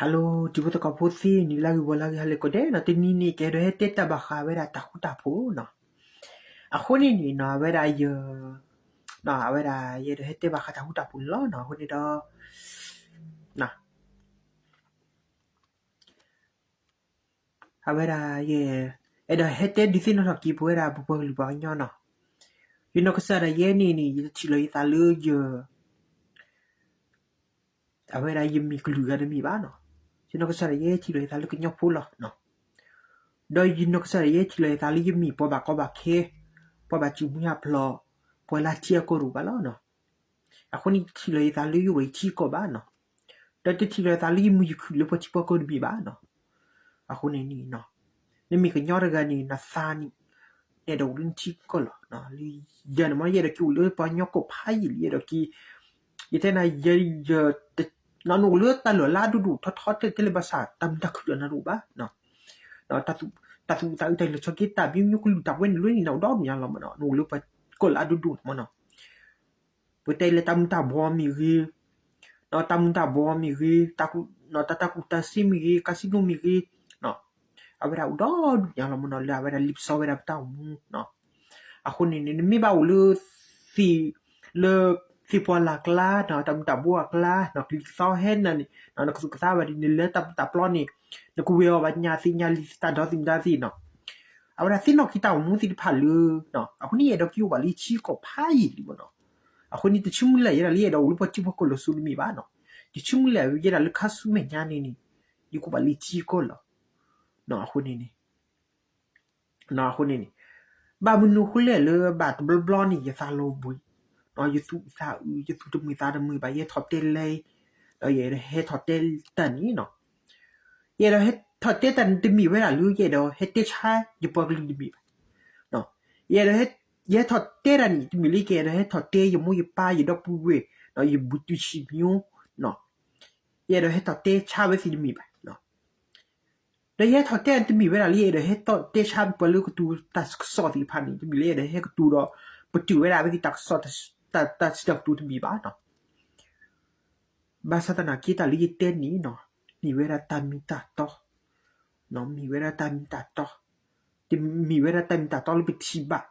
Hello တံၤဖိသကိးဖိသ့ၣ် နံၤလၢအဂ့ၤ ဝီၤလၢအဂ့ၤ ဟါလၢကိးဂၤဒဲးနီၤ, တနံၤန့ၣ် ကအဲၣ်ဒိးဟဲတဲတၢ်ဘၣ်ဃးဝဲဒၣ်တၢ်ဃူတၢ်ဖိးနီၤ. အဃိန့ၣ်န့ၣ်နီၤ အဝဲဒၣ်ယ အဝဲဒၣ်ယအဲၣ်ဒိးဟဲတဲဘၣ်ဃးတၢ်ဃူတၢ်ဖိးန့ၣ်လီၤနီၤ. အဃိန့ၣ်ဒီး အဝဲဒၣ်ယ အဲၣ်ဒိးဟဲတဲဒုးသ့ၣ်နီၣ်ထီၣ်က့ၤပဝဲဒၣ်ပပှၤကလုာ်ပှၤကညီနီၤ. ယနီၢ်ကစၢ်ဒၣ်ယဲန့ၣ်န့ၣ် ယတထံၣ်လီၤယသးလၢယ အဝဲဒၣ်ယမ့ၢ်ကလုာ်ဂၤတမ့ၢ်ဘၣ်နီၤ. ယနီၢ်ကစၢ်ဒၣ်ယဲထံၣ်လီၤယသးလၢကညီဖိလီၤ. ဒီးယနီၢ်ကစၢ်ဒၣ်ယဲထံၣ်လီၤယသးလၢယမ့ၢ်ပှၤဘၣ်ကီဘၣ်ခဲ, ပှၤဘၣ်စူၢ်မုၢ်ဟးဖျိး, ပှၤလၢထံအကီၢ်တအိၣ်ဘၣ်လီၤနီၤ. အဃိန့ၣ် ယတထံၣ်လီၤယသးလၢယအိၣ်ဒီးယထံကီၢ်ဘၣ်နီၤ. ဒီးတထံၣ်လီၤယသးလၢယမုၢ်ယခုၣ်လၢပှၤထံပှၤကီၢ်တမ့ၢ်ဘၣ်နီၤ. အဃိန့ၣ်န့ၣ် နမ့ၢ်ကညီတဂၤန့ၣ် နသးန့ၣ် နအဲၣ်ဒိးအိၣ်လၢနထံကီၢ်လီၤ. လၢယၤန့ၣ်မ့ၢ် ယအဲၣ်ဒိးက့ၤအိၣ်လၢပှၤကညီကီၢ်ဖးယံာ်လံ ယအဲၣ်ဒိးက့ၤ, ယတဲနၤ ယ နအိၣ်လၢတၢ်လီၢ်လၢအဒိၣ်ဒိၣ်ထီထီတဲာ်တဲာ်လၢဘၣ်ဆၣ် တၢ်မုာ်တၢ်ခုၣ်ဒီးနၤတအိၣ်ဘၣ်. တၢ်သူၣ်အုးသးအုးတၢ်လဲၤဆိက့ၤတၢ်မံမံကလုၢ်တၢ်ဝဲန့ၣ်လၢန့ၣ် နအိၣ်ဒီဒူၣ်ညါလီၤမ့ၢ်နီၤ. နအိၣ်လၢပှၤကီၢ်လၢအဒိၣ်ဒိၣ်န့ၣ်မ့ၢ်နီၤ. ပတဲလၢတၢ်မူၤတၢ်ဘှီးမ့ၢ်ဂ့ၤ, တၢ်မူၤတၢ်ဘှီးမ့ၢ်ဂ့ၤ, တၢ်ကူၣ်တၢ်စ့မ့ၢ်ဂ့ၤ, casino မ့ၢ်ဂ့ၤ, အဝဲဒၣ်အိၣ်ဒီဒူၣ်ညါလီၤမ့ၢ်နီၤ လၢအဝဲဒၣ်လံပစီဝဲဒၣ်ပတၢ်အိၣ်မူ. အဃိန့ၣ်န့ၣ် နမ့ၢ်ဘၣ်အိၣ်လၢ သ့ၣ်, လၢသ့ၣ်ပှၢ်လၢ်ကျါ, တၢ်မူၤတၢ်ဘှီးအကျါ, ကလံၤသီဟဲနၤန့ၣ် နကသူၣ်ကသးဘၣ်ဒ်န့ၣ် လၢတၢ်မူၤတၢ်ဘှီးန့ၣ် နကဝဲၤအီၤဘၣ်ညါသ့ၣ်ညါလံ တၢ်ဒီသံၣ်မတၤသ့ၣ်နီၤ. အဝဲဒၣ်သ့ၣ်နီၣ်က့ၤတၢ်အိၣ်မူသ့ၣ်တဖၣ်လၢ အဃိန့ၣ် ယအဲၣ်ဒိးက့ၤအိၣ်ဘၣ်လၢထံကီၢ်ဖးယံာ်လံမ့ၢ်နီၤ. အဃိန့ၣ် တဆံမုၢ်လၢ်ယဲဒၣ်လၢယအဲၣ်ဒိးအိၣ်လၢပှၤထံပှၤကီၢ်လီၤစိၤတမ့ၢ်ဘၣ်နီၤ. တဆံမုၢ်လၢ်ယဲဒၣ်လၢခါဆူမဲာ်ညါန့ၣ်န့ၣ် ယကအိၣ်ဘၣ်လၢထံကီၢ်လီၤ. အဃိန့ၣ်န့ၣ် အဃိန့ၣ်န့ၣ် ဘၣ်မနုၤအဃိလဲၣ်လၢဘၣ်တဘျီဘျီန့ၣ် ယသးလီၤဘှံး, ယသူၣ်သးအုး ယသူၣ်တမုာ်သးတမုာ်ဘၣ် ယဟဲထီၣ်တဲလၢ, ဒီးယအဲၣ်ဒိးဟဲထီၣ်တဲတၢ်န့ၣ်နီၤ. ယအဲၣ်ဒိးဟဲထီၣ်တဲတၢ်န့ၣ်တမ့ၢ်ဝဲဒၣ်လၢ ယအဲၣ်ဒိးဟဲတဲဆါယပှၤကလုာ်တမ့ၢ်ဘၣ်. ယအဲၣ်ဒိးဟဲ, ယဟဲထီၣ်တဲတၢ်န့ၣ် တမ့ၢ်လၢကအဲၣ်ဒိးဟဲထီၣ်တဲ ယမိၢ်ယပၢ် ယဒီပုၢ်ဝဲၢ်, ယဘုသူဆံးမံၤ, ယအဲၣ်ဒိးဟဲထီၣ်တဲဆါဝဲသ့ၣ်တမ့ၢ်ဘၣ်. ဒီးယဟဲထီၣ်တဲတမ့ၢ်ဝဲဒၣ်လၢ ယအဲၣ်ဒိးဟဲထီၣ်တဲဆါပှၤလၢကတိၤတၢ်ကစီၣ်သ့ၣ်တဖၣ်န့ၣ် တမ့ၢ်လၢယအဲၣ်ဒိးဟဲကတိၤဒီး ပတုာ်ဝဲဒၣ်ဝဲသ့ၣ်တၢ်ကစီၣ် တၢ်စံးတၢ်ကတိၤတမ့ၢ်ဘၣ်နီၤ. ဘၣ်ဆၣ်သနာ်က့ တၢ်လၢယတဲန့ၣ်နီၤ မ့ၢ်ဝဲဒၣ်တၢ်မ့ၢ်တၢ်တီ, မ့ၢ်ဝဲဒၣ်တၢ်မ့ၢ်တၢ်တီ, တမ့ၢ်ဝဲဒၣ်တၢ်မ့ၢ်တၢ်တီလၢပထံၣ်ဘၣ်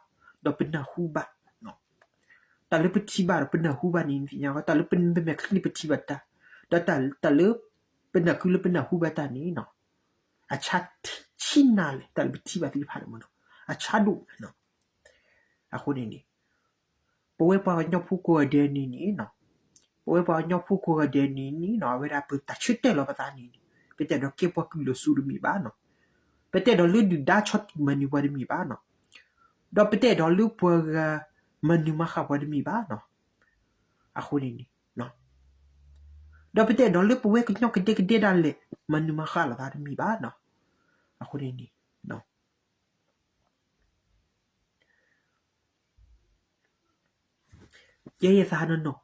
ဒီးပနၢ်ဟူဘၣ်. တၢ်လၢပထံၣ်ဘၣ်ဒီးပနၢ်ဟူဘၣ်န့ၣ် နသ့ၣ်ညါ တၢ်လၢပမဲာ်ချံန့ၣ်ပထံၣ်ဘၣ်တၢ်, ဒီးတၢ်လၢပနၢ်ကုလၢပနၢ်ဟူဘၣ်တၢ်န့ၣ်နီၤ အဆါဆံးနၤလဲၣ် တၢ်လၢပထံၣ်ဘၣ်သ့ၣ်တဖၣ်န့ၣ်မ့ၢ်နီၤ အဆါဒိၣ်မးနီၤ. အဃိန့ၣ်န့ၣ် ပဝဲပှၤကညီဖိကိးဂၤဒဲးန့ၣ်န့ၣ်နီၤ, ပဝဲပှၤကညီဖိကိးဂၤဒဲးန့ၣ်န့ၣ်နီၤ အဝဲဒၣ်ပတၢ်ဆၢတဲာ်လီၤပသးန့ၣ်န့ၣ် ပတအဲၣ်ဒိးကဲပှၤကုၢ်လီၤစိၤတမ့ၢ်ဘၣ်နီၤ, ပတအဲၣ်ဒိးလၢဒုၣ်ဒါဆီၣ်တံၢ်မၤနၢၤပှၤတမ့ၢ်ဘၣ်နီၤ, ဒီးပတအဲၣ်ဒိးလၢပှၤဂၤမၤနၢၤမၤဃၣ်ပှၤတမ့ၢ်ဘၣ်နီၤ. အဃိန့ၣ်န့ၣ် ဒီးပတအဲၣ်ဒိးလၢပဝဲကညီကဒဲကဒဲဒၣ်လဲာ် မၤနၢၤမၤဃၣ်လိာ်သးတမ့ၢ်ဘၣ်နီၤ. အဃိန့ၣ်န့ၣ် ယဲယသးနီၢ်နီၢ်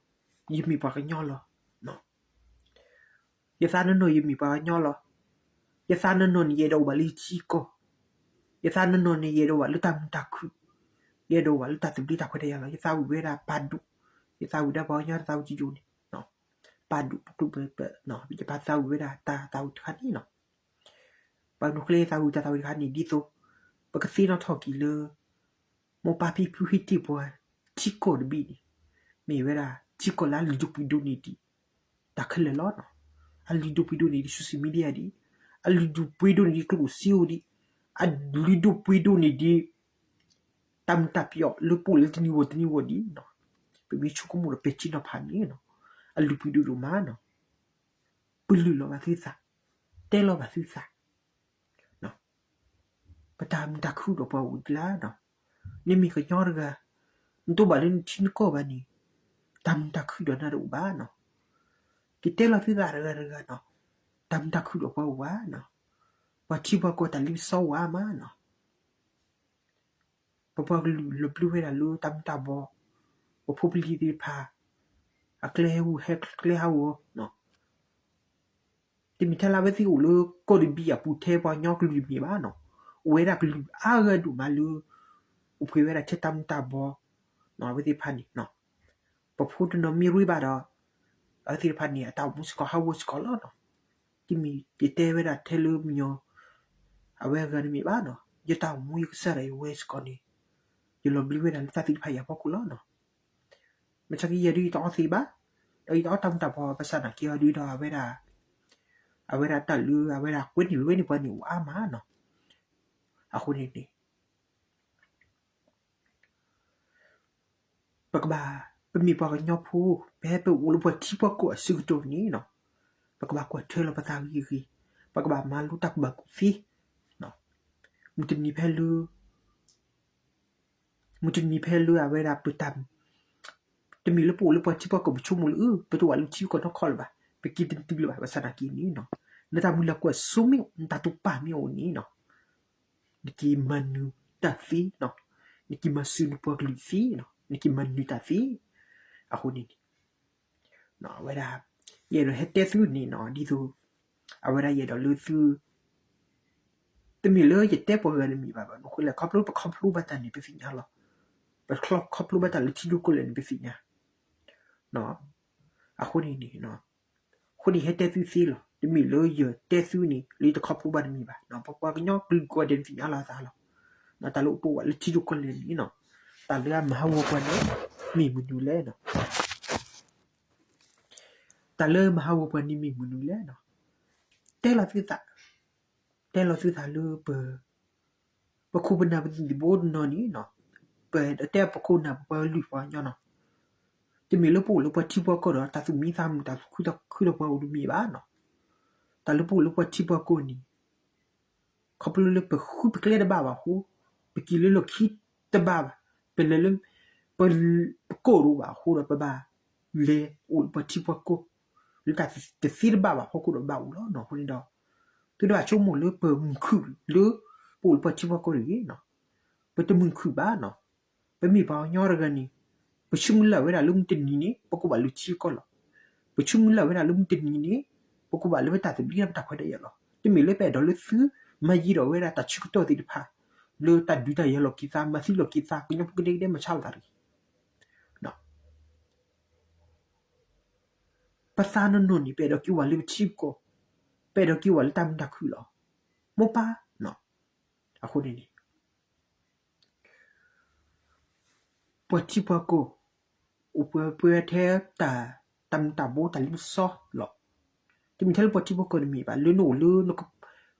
ယမ့ၢ်ပှၤကညီလီၤ. ယသးနီၢ်နီၢ် ယမ့ၢ်ပှၤကညီလီၤ. ယသးနီၢ်နီၢ်န့ၣ် ယအဲၣ်ဒိးအိၣ်ဘၣ်လၢထံကီၢ်, ယသးနီၢ်နီၢ်န့ၣ် ယအဲၣ်ဒိးအိၣ်ဘၣ်လၢတၢ်မုာ်တၢ်ခုၣ်, ယအဲၣ်ဒိးအိၣ်ဘၣ်လၢတၢ်သဘျ့တၢ်ခွဲးတၢ်ယာ်လီၤ. ယသးဝံၣ်ဝဲဒၣ်ပာ်ဒိၣ်, ယသးဝံၣ်ဒၣ်ပှၤကညီတၢ်သးဝံၣ်တယိာ်န့ၣ် ပာ်ဒိၣ်ပကျိၣ်ပ, ယပာ်သးဝံၣ်ဝဲဒၣ်တၢ်သးဝံၣ်တခါန့ၣ်နီၤ. ဘၣ်မနုၤဃိလၢယသးဝံၣ်တၢ်သးဝံၣ်တခါန့ၣ် ဒ်သိး ပကသ့ၣ်နီၣ်ထီၣ်က့ၤလၢ မိၢ်ပၢ်ဖံဖုဟ့ၣ်တ့ၢ်ပှၤ ထံကီၢ်တဘ့ၣ်န့ၣ် မ့ၢ်ဝဲဒၣ် ထံကီၢ်လၢအလုၢ်ဒိၣ်ပှ့ၤဒိၣ်န့ၢ်ဒံး တၢ်ခဲလၢာ်လီၤ. အလုၢ်ဒိၣ်ပှ့ၤဒိၣ်န့ၢ်ဒံး social media ဒံး, အလုၢ်ဒိၣ်ပှ့ၤဒိၣ်န့ၢ်ဒံး ကျိၣ်စ့အိၣ်ဒံး, အလုၢ်ဒိၣ်ပှ့ၤဒိၣ်န့ၢ်ဒံး တၢ်မုာ်တၢ်ပျီလၢပအိၣ်လၢတနံၤဂီၢ်တနံၤဂီၢ်ဒံး, ပမ့ၢ်ဆိကမိၣ်ဒီးပဲာ်ထံနီၤဖးန့ၣ် အလုၢ်ပှ့ၤဒိၣ်ဒိၣ်မးနီၤ. ပလုၢ်လီၤဘၣ်သုသး, တဲလီၤဘၣ်သုသး ပတၢ်မုာ်တၢ်ခုၣ်ဒီးပှၤအိၣ်ဒံးလၢနီၤ. နမ့ၢ်ကညီတဂၤ, နတအိၣ်ဘၣ်လၢနထံနကီၢ်ဘၣ်န့ၣ်, တၢ်မုာ်တၢ်ခုၣ်ဒီးနၤတအိၣ်ဘၣ်နီၤ. ကတဲလီၤသုသးတဂၤတဂၤနီၤ, တၢ်မုာ်တၢ်ခုၣ်ဒီးပှၤအိၣ်ဘၣ်နီၤ. ပှၤထံပှၤကီၢ်တၢ်လ့ပစီဝါမးနီၤ. ပပှၤကလုာ်လီၤဘျၢဝဲဒၣ်လၢတၢ်မုာ်တၢ်ဘှီး, ပဖိပလံၤသ့ၣ်တဖၣ်, အကျဲဟဲဝူဟဲကျဲဟးဂီၤ တမ့ၢ်ထဲလၢအဝဲသ့ၣ်အိၣ်လၢကီၢ်တဘ့ၣ်အပူၤထဲပှၤကညီကလုာ်တမ့ၢ်ဘၣ်နီၤ. အိၣ်ဝဲဒၣ်ကလုာ်အါဂၤဒိၣ်မးလၢ အိၣ်ပှဲၤဝဲဒၣ်ထဲတၢ်မုာ်တၢ်ဘှီးနီၤ. အဝဲသ့ၣ်တဖၣ်န့ၣ် ပဖိတနီၤမ့ၢ်ရ့ဘၣ်ဒီး အဝဲသ့ၣ်တဖၣ်န့ၣ် အတၢ်အိၣ်မူစ့ၢ်ကီးဟးဂီၤစ့ၢ်ကီးလီၤနီၤ. တမ့ၢ်ယတဲဝဲဒၣ်ထဲလၢမညီ အဝဲအဂၤတမ့ၢ်ဘၣ်နီၤ, ယတၢ်အိၣ်မူယကစၢ်ဒၣ်ယဝဲစ့ၢ်ကီးန့ၣ် ယလီၤဘျ့ဝဲဒၣ်လၢတၢ်သ့ၣ်တဖၣ်အံၤအဖီခိၣ်လီၤနီၤ. မ့ၢ်ဆၣ်က့ယဲဒုးယတအီသံးဘၣ်, ဒီးယတအီတၢ်မူၤတၢ်ဘှီးဘၣ်ဆၣ်နာ်က့အီၤဒုးဒီး အဝဲဒၣ်, အဝဲဒၣ်တၢ်လၢအဝဲဒၣ်ကွဲးန့ၢ်ဝဲန့ၣ်ပှၤန့ၣ်အိၣ်အါမးနီၤ. အဃိန့ၣ်န့ၣ် ပကဘၣ်, ပမ့ၢ်ပှၤကညီဖိ, ပဟဲပအိၣ်လၢပှၤထံပှၤကီၢ်အဆၢကတီၢ်န့ၣ်နီၤ, ပကဘၣ်ကွၢ်ထွဲလီၤပသးဂ့ၤဂ့ၤ, ပကဘၣ်မၤလိတၢ်ကူၣ်ဘၣ်ကူၣ်သ့, မုၢ်တနံၤဖဲလၢ မုၢ်တနံၤဖဲလၢအဝဲဒၣ်ပတၢ်, တမ့ၢ်လၢပအိၣ်လၢပှၤထံပှၤကီၢ်ပဆိကမိၣ်လၢ ပတအိၣ်ဘၣ်လၢထံကီၢ်နီၢ်ခီလၢၤဘၣ်, ပက့ၤတတုၤလၢၤဘၣ်, ဘၣ်ဆၣ်နာ်က့န့ၣ်နီၤ, နတၢ်မုၢ်လၢ်ကွၢ်စိမ့ၢ်အိၣ် နတၢ်တိာ်ပာ်မ့ၢ်အိၣ်န့ၣ်နီၤ, နက့ၤမၤနၢၤတၢ်သ့နီၤ, နက့ၤမၤစၢၤနပှၤကလုာ်သ့နီၤ, နက့ၤမၤနၢၤတၢ်သ့, အဃိန့ၣ်န့ၣ် အဝဲဒၣ် ယအဲၣ်ဒိးဟဲတဲသုန့ၣ်နီၤ, ဒ်သိး အဝဲဒၣ်ယအဲၣ်ဒိးလၢသု, တမ့ၢ်လၢယတဲပှၤဂၤတမ့ၢ်ဘၣ်ဘၣ်, နဃိလဲၣ် ခီဖျိပခီဖျိဘၣ်တၢ်န့ၣ် ပသ့ၣ်ညါလီၤ. ပခီဖျိဘၣ်တၢ်လၢထံဒိၣ်ကီၢ်လဲၢ်န့ၣ် ပသ့ၣ်ညါ. အဃိန့ၣ်န့ၣ်, အဃိန့ၣ်ဟဲတဲသုသ့လီၤ. တမ့ၢ်လၢယတဲသုန့ၣ် လၢယတခီဖျိဘၣ်တမ့ၢ်ဘၣ်. ပပှၤကညီကလုာ်ကိးဂၤဒဲးန့ၣ်သ့ၣ်ညါလီၤအသးလီၤ. တၢ်လၢအိၣ်ပဝဲလၢထံဒိၣ်ကီၢ်လဲၢ်န့ၣ်နီၤ, တၢ်လၢအမၤဟးဂီၤပှၤန့ၣ် မ့ၢ်မနုၤလဲၣ်နီၤ. တၢ်လၢမၤဟးဂီၤပှၤန့ၣ်မ့ၢ်မနုၤလဲၣ်နီၤ. တဲလီၤသုသး, တဲလီၤသုသးလၢပ ပခိၣ်ပနၢ်ပသံၣ်ဘိတနီၤန့ၣ်နီၤ, ပတဲပခိၣ်ပနၢ်ပပှၤကလုာ်ပှၤကညီနီၤ, တမ့ၢ်လၢပအိၣ်လၢပှၤထံပှၤကီၢ်ဒီး တၢ်သူၣ်မံသးမုာ် တၢ်သူၣ်ခုသးခုဒီးပှၤအိၣ်တမ့ၢ်ဘၣ်နီၤ. တၢ်လၢပအိၣ်လၢပှၤထံပှၤကီၢ်န့ၣ် ခီဖျိလၢပဃုပကျဲတဘၣ်ဘၣ်အဃိ, ပက့ၤလၢလီၢ်ခံတဘၣ်ဘၣ်, ပလဲၤလၢ ပ ပကီၢ်တအိၣ်ဘၣ်အဃိဒီး ပဘၣ်လဲၤအိၣ်လၢပှၤထံပှၤကီၢ် လၢတၢ်တသ့တဘၣ်ဘၣ်အဖီခိၣ်ဒီးဘၣ်အိၣ်လီၤနီၤ. အဃိန့ၣ်ဒီး သုတဘၣ်ဆိကမိၣ်လၢပမုာ်ခုၣ်လၢ ပအိၣ်လၢပှၤထံပှၤကီၢ်တဂ့ၤနီၤ, ပတမုာ်ခုၣ်ဘၣ်နီၤ. ပမ့ၢ်ပှၤကညီတဂၤန့ၣ် ပဆၢမုၢ်လၢ်ဝဲဒၣ်လၢမုၢ်တနံၤန့ၣ် ပကအိၣ်ဘၣ်လၢထံကီၢ်လီၤ. ပဆၢမုၢ်လၢ်ဝဲဒၣ်လၢမုၢ်တနံၤန့ၣ် ပကအိၣ်ဘၣ်လၢပတၢ်သဘျ့ဒီးပတၢ်ခွဲးတၢ်ယာ်လီၤ. တမ့ၢ်လၢပအဲၣ်ဒိးလၢသု မၤယံၤဒီးဝဲဒၣ်တၢ်ဆၢကတီၢ်သ့ၣ်တဖၣ် လၢတၢ်ဒုးတၢ်ယၤလီၤက့ၤသး မၤသံလီၤက့ၤသး ကညီဖိကဒဲကဒဲမၤဆါလီၤသးတဂ့ၤ. ပသးနီၢ်နီၢ်န့ၣ် ပအဲၣ်ဒိးက့ၤအိၣ်ဘၣ်လၢပထံပကီၢ်, ပအဲၣ်ဒိးက့ၤအိၣ်ဘၣ်လၢတၢ်မုာ်တၢ်ခုၣ်လီၤ. မိၢ်ပၢ်, အဃိန့ၣ်န့ၣ် ပှၤထံပှၤကီၢ် အိၣ်ပှဲၤပှဲၤထဲတၢ်, တၢ်မူၤတၢ်ဘိတၢ်လံပစီလီၤ. တမ့ၢ်ထဲလၢပှၤထံပှၤကီၢ်တမ့ၢ်ဘၣ်, လၢနအိၣ်လၢ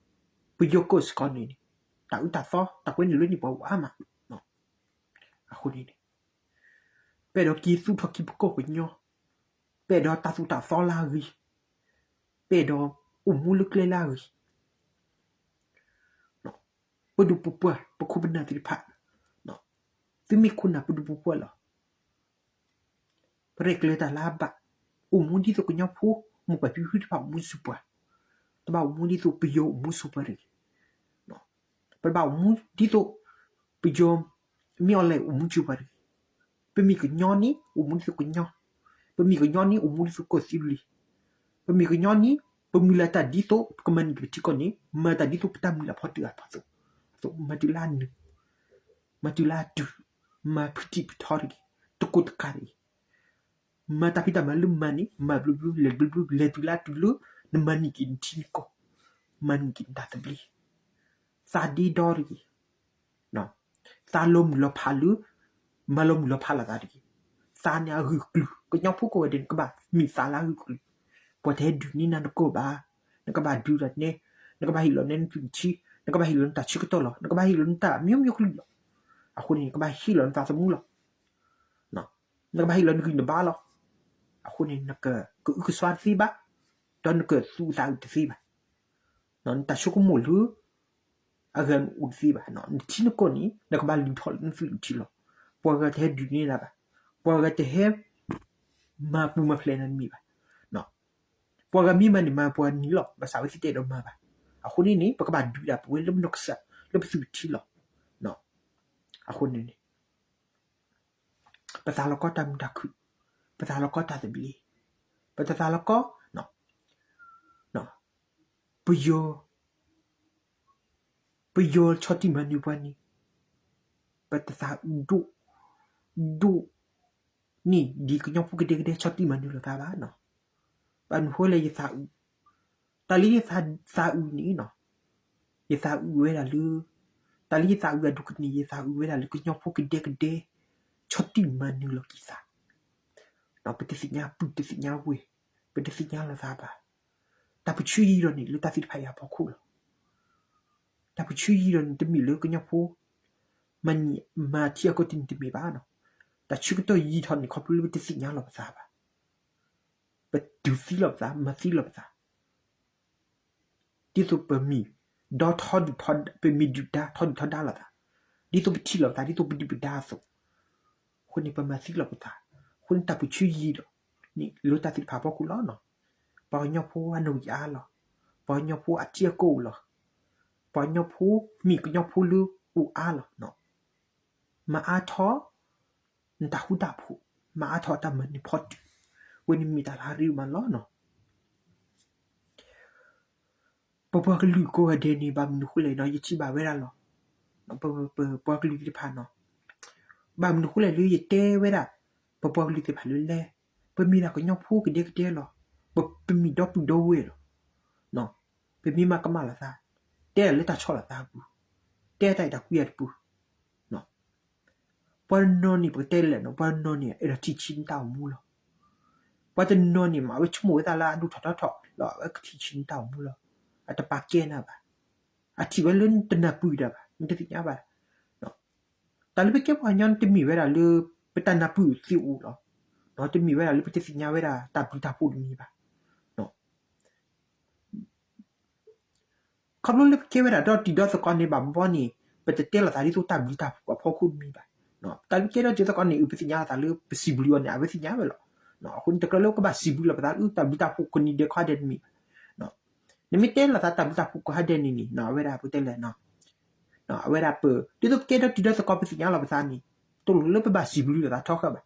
ပယီၤကီၢ်စ့ၢ်ကီးန့ၣ်န့ၣ် တၢ်အၢတၢ်သီ တၢ်ကွဲန့ၣ်လၢန့ၣ်ပှၤအိၣ်အါမး. အဃိန့ၣ်န့ၣ် ပအဲၣ်ဒိးက့ၤသူၣ်ထီၣ်က့ၤပကီၢ်ပညီ, ပအဲၣ်ဒိးတၢ်သိၣ်တၢ်သီလၢအဂ့ၤ, ပအဲၣ်ဒိးအိၣ်မူလၢကျဲလၢအဂ့ၤ. ပဒိၣ်ပပှၢ် ပခိၣ်ပနၢ်သ့ၣ်တဖၣ်, သုမ့ၢ်ခိၣ်နၢ်ပဒိၣ်ပပှၢ်လီၤ. ပရဲၣ်ကျဲၤတၢ်လၢအဘၣ်, အိၣ်မူဒ်သိးကညီဖိ မိၢ်ပၢ်ဖံဖုတဖၣ်အိၣ်မူစူၤပှၤ, တဘၣ်အိၣ်မူဒ်သိးပယီၤအိၣ်မူစူၤပှၤတဂ့ၤ. ပတဘၣ်အိၣ်မူဒ်သိး ပယီၤ မ့ၢ်အီၤလဲၣ်အိၣ်မူစူၤပှၤတဂ့ၤ. ပမ့ၢ်ကညီန့ၣ် အိၣ်မူဒ်သိးကညီ, ပမ့ၢ်ကညီန့ၣ် အိၣ်မူဒ်သိးကီၢ်သံလံ. ပမ့ၢ်ကညီန့ၣ် ပမုၢ်လၢ်တၢ်ဒ်သိး ပကမၤန့ၢ်က့ၤပထံကီၢ်န့ၣ် မၤတၢ်ဒ်သိးပတၢ်မုၢ်လၢ်ဖီတၢၣ်အဖီသိး, အသိးမၤတုၤလၢအနုာ်, မၤတုၤလၢအတုၤ, မၤဖုတံၢ်ဖုထီတဂ့ၤ, တကိးတကးတဂ့ၤ. မၤတၢ်ဖံးတၢ်မၤလၢမၤန့ၣ် မၤဘျုးဘျုး လဲၤဘျုးဘျုး လဲၤတုၤလၢအတုၤလၢ နမၤန့ၢ်က့ၤနထံနကီၢ်, မၤန့ၢ်က့ၤနတၢ်သဘျ့, သးဒ့ဒီတဂ့ၤ. သးလီၤမုၢ်လီၤဖးလၢ မၤလီၤမုၢ်လီၤဖးလိာ်သးတဂ့ၤ. သးန့ၣ်အဂ့ၢ်အကျိၤ ကညီဖိကိးဂၤဒဲး နကဘၣ်မ့ၢ်သးလၢအဂ့ၢ်အကျိၤ, ပှၤတဟဲဒုးန့ၢ်နၤနကီၢ်ဘၣ်, နကဘၣ်ဒုးတၢ်နဲ, နကဘၣ်ဟ့ၣ်လီၤနဲနသွံၣ်နထံ, နကဘၣ်ဟ့ၣ်လီၤနတၢ်ဆၢကတီၢ်လီၤ, နကဘၣ်ဟ့ၣ်လီၤနတၢ်မံၤမံၤကလုာ်လီၤ. အဃိန့ၣ် နကဘၣ်ဟ့ၣ်လီၤနသးသမူလီၤ. နကဘၣ်ဟ့ၣ်လီၤနဂံၢ်နဘါလီၤ. အဃိန့ၣ် နကကအုကစွါတသ့ဘၣ်, ဒီးနကသူၣ်အသးအုးတသ့ဘၣ်. နတၢ်ဆိကမိၣ်လၢ အဂၤအိၣ်တသ့ဘၣ်. နထံနကီၢ်န့ၣ် နကဘၣ်လုၢ်ထီၣ်လၢနသွံၣ်နထံလီၤ. ပှၤဂၤတဟဲဒုးန့ၢ်နၤဘၣ်. ပှၤဂၤတဟဲမၤပူၤမၤဖျဲးနၤတမ့ၢ်ဘၣ်. ပှၤဂၤမ့ၢ်မၤန့ၣ်မၤပှၤနံၤလီၤ. ဘၣ်ဆၣ်ဝဲသ့ၣ်တအဲၣ်ဒိးမၤဘၣ်. အဃိန့ၣ်န့ၣ် ပကဘၣ်ဒုးဒၣ်ပဝဲလၢပနီၢ်ကစၢ် လၢပသွံၣ်ပထံလီၤ. အဃိန့ၣ်န့ၣ် ပသးလီၤကီတၢ်မုာ်တၢ်ခုၣ်, ပသးလီၤကီတၢ်သဘျ့, ပတသးလီၤကီ ပယီၤ, ပယီၤဆီၣ်တံၢ်မၤနၢၤပှၤန့ၣ် ပတသးအုးဒိၣ်, ဒိၣ်န့ၢ်ဒ်ကညီဖိကဒဲကဒဲဆီၣ်တံၢ်မၤနၢၤလိာ်သးဘၣ်နီၤ. ဘၣ်မနုၤဃိလၢယသးအုး, တၢ်လၢယသးအုးန့ၣ်နီၤ, ယသးအုးဝဲဒၣ်လၢ, တၢ်လၢယသးအုးအဒိၣ်ကတၢၢ်န့ၣ် ယသးအုးဝဲဒၣ်လၢကညီဖိကဒဲကဒဲ ဆီၣ်တံၢ်မၤနၢၤလီၤက့ၤသး, ပတသ့ၣ်ညါပုၢ်တသ့ၣ်ညါဝဲၢ်, ပတသ့ၣ်ညါလိာ်သးဘၣ်. တၢ်ပၢဆှၢယံၤဒီးန့ၣ် လၢတၢ်သ့ၣ်တဖၣ်အံၤအဖီခိၣ်လီၤ. တၢ်ပၢဆှၢယံၤဒီးန့ၣ် တမ့ၢ်လၢကညီဖိ မၤထံအကီၢ်တနံၤတမ့ၢ်ဘၣ်နီၤ. တၢ်ဆၢကတီၢ်ယံၤထီၣ်န့ၣ် ခီဖျိလၢပတသ့ၣ်ညါလီၤပသးဘၣ်. ပတုၤသံလီၤပသး, မၤသံလီၤပသး. ဒ်သိးပမ့ၢ်ဒီထီဒုၣ်ထီ, ပမ့ၢ်ဒုၣ်ဒါထီဒုၣ်ထီဒါလိာ်သး, ဒ်သိးပထံၣ်လိာ်ပသး ဒ်သိးပဒုၣ်ပဒါအသိး, အဃိန့ၣ် ပမၤသံလီၤပသး. အဃိန့ၣ် တၢ်ပၢဆှၢယံၤဒီးန့ၣ် လၢတၢ်သ့ၣ်တဖၣ်အဖီခိၣ်လီၤနီၤ. ပှၤကညီဖိအနီၣ်ဂံၢ်အါလီၤ. ပှၤကညီဖိအထံအကီၢ်အိၣ်လီၤ. ပှၤကညီဖိမ့ၢ်ကညီဖိလၢအိၣ်အါလီၤ. မၤအါထီၣ် နတၢ်ဃူတၢ်ဖိး, မၤအါထီၣ်တၢ်မၤနၢၤဖီတၢၣ်, ဝဲန့ၣ်မ့ၢ်တၢ်လၢအရ့ဒိၣ်မးလီၤနီၤ. ပပှၤကလုာ်ကိးဂၤဒဲးန့ၣ် ဘၣ်မနုၤဃိလဲၣ်နီၤ ယထံၣ်ဘၣ်ဝဲဒၣ်လီၤ. ပပှၤကလုာ်သ့ၣ်တဖၣ်နီၤ, ဘၣ်မနုၤဃိလဲၣ်လၢယတဲဝဲဒၣ် ပပှၤကလုာ်သ့ၣ်တဖၣ်လၢလဲၣ်, ပမ့ၢ်ဒၣ်ကညီဖိကဒဲကဒဲလီၤ. ပမ့ၢ်ဒီပုၢ်ဒီဝဲၢ်လီၤ. ပမ့ၢ်မၤကမၣ်လိာ်သး, တဲဒၣ်လၢတၢ်ဆီၣ်လီၤသးအပူၤ, တဲတၢ်အဲၣ်တၢ်ကွံအတပူၤ ပှၤတနီၤန့ၣ် ပကတဲလဲၣ်နီၤ, ပှၤတနီၤန့ၣ် အဲၣ်ဒိးထံၣ်ဆံးနတၢ်အိၣ်မူလီၤ. ပှၤတနီၤန့ၣ် မ့ၢ်အဝဲဆိကမိၣ်ဝဲသးလၢအဒိၣ်ထီၣ်ထီထီၣ်လီၤ, အဝဲကထံၣ်ဆံးနတၢ်အိၣ်မူလီၤ. အတပာ်ကဲနၤဘၣ်. အထံၣ်ဝဲလၢနတနၢ်ပၢၢ်ဒံးဘၣ်, နတသ့ၣ်ညါဘၣ်. တၢ်လၢပကဲပှၤကညီန့ၣ် တမ့ၢ်ဝဲဒၣ်လၢ ပတၢ်နၢ်ပၢၢ်သ့ၣ်အိၣ်လီၤ. တမ့ၢ်ဝဲဒၣ်လၢပတသ့ၣ်ညါဝဲဒၣ်တၢ်ဘျုးတၢ်ဖှိၣ်တမံၤဘၣ်. ခီဖျိလၢပကဲဝဲဒၣ်ဒီတံၤဒီသကိးန့ၣ် ဘၣ်ဘျီဘျီန့ၣ် ပတတဲလိာ်သးဒ်သိးတၢ်ဘျုးတၢ်ဖှိၣ်အဖီခိၣ်တမံၤဘၣ်. တၢ်လၢပကဲဒီတံၤဒီသကိးန့ၣ် အုၣ် ပသ့ၣ်ညါလိာ်သးလၢပစံးဘျုးအီၤန့ၣ် အဝဲသ့ၣ်ညါဝဲလီၤ. အဃိန့ၣ် တကြၢးလၢပကဘၣ်စံးဘျုးလိာ်ပသးလၢတၢ်ဘျုးတၢ်ဖှိၣ်ကိးနံၤဒဲးကိးဂၤဒဲးတမံၤဘၣ်. နမ့ၢ်တဲလိာ်သးတၢ်ဘျုးတၢ်ဖှိၣ်ကိးဂၤဒဲးန့ၣ်န့ၣ် အဝဲဒၣ်ပတဲလဲၣ် အဝဲဒၣ်ပ, ဒ်သိးပကဲဒီတံၤဒီသကိး ပသ့ၣ်ညါလီၤပသးန့ၣ် တလိၣ်လၢပဘၣ်စံးဘျုးလိာ်သးထီဃာ်ဘၣ်.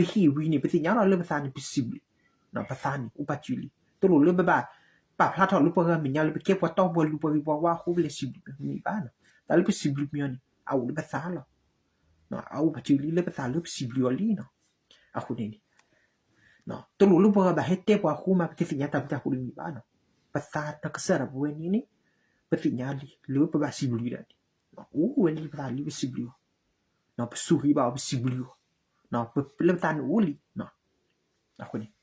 ပဟ့ၣ်ဝံၤန့ၣ် ပသ့ၣ်ညါလီၤလၢပသးန့ၣ် ပစံးဘျုး, ပသးန့ၣ် အိၣ်ပာ်စၢၤလံ. တလိၣ်လၢပဘၣ်ပာ်ဖျါထီၣ်လၢပှၤဂၤမဲာ်ညါလၢပကဲပှၤတီပှၤလိၤပှၤဂ့ၤပှၤဝါအဃိ ပလဲၤစံးဘျုးမ့ၢ်ဘၣ်နီၤ. တၢ်လၢပစံးဘျုးမ့ၢ်အီၤန့ၣ် အအိၣ်လၢပသးလီၤ. အအိၣ်ပာ်စၢၤလံလၢပသးလၢပစံးဘျုးအီၤလံနီၤ. အဃိန့ၣ်န့ၣ် တလိၣ်လၢပှၤဂၤဘၣ်ဟဲတဲပှၤအဃိမး ပတသ့ၣ်ညါတၢ်ဘျုးတၢ်ဖှိၣ်တမံၤဘၣ်နီၤ. ပသးနီၢ်ကစၢ်ဒၣ်ပဝဲန့ၣ်န့ၣ် ပသ့ၣ်ညါလံလၢပဘၣ်စံးဘျုးဒၣ်န့ၣ် အိၣ်ဝဲလံပသးလံပစံးဘျုးအီၤ, ပဆိၣ်ဂ့ၤဘၣ်အီၤပစံးဘျုးအီၤ, လၢပသးန့ၣ်အိၣ်လံ. အဃိန့ၣ်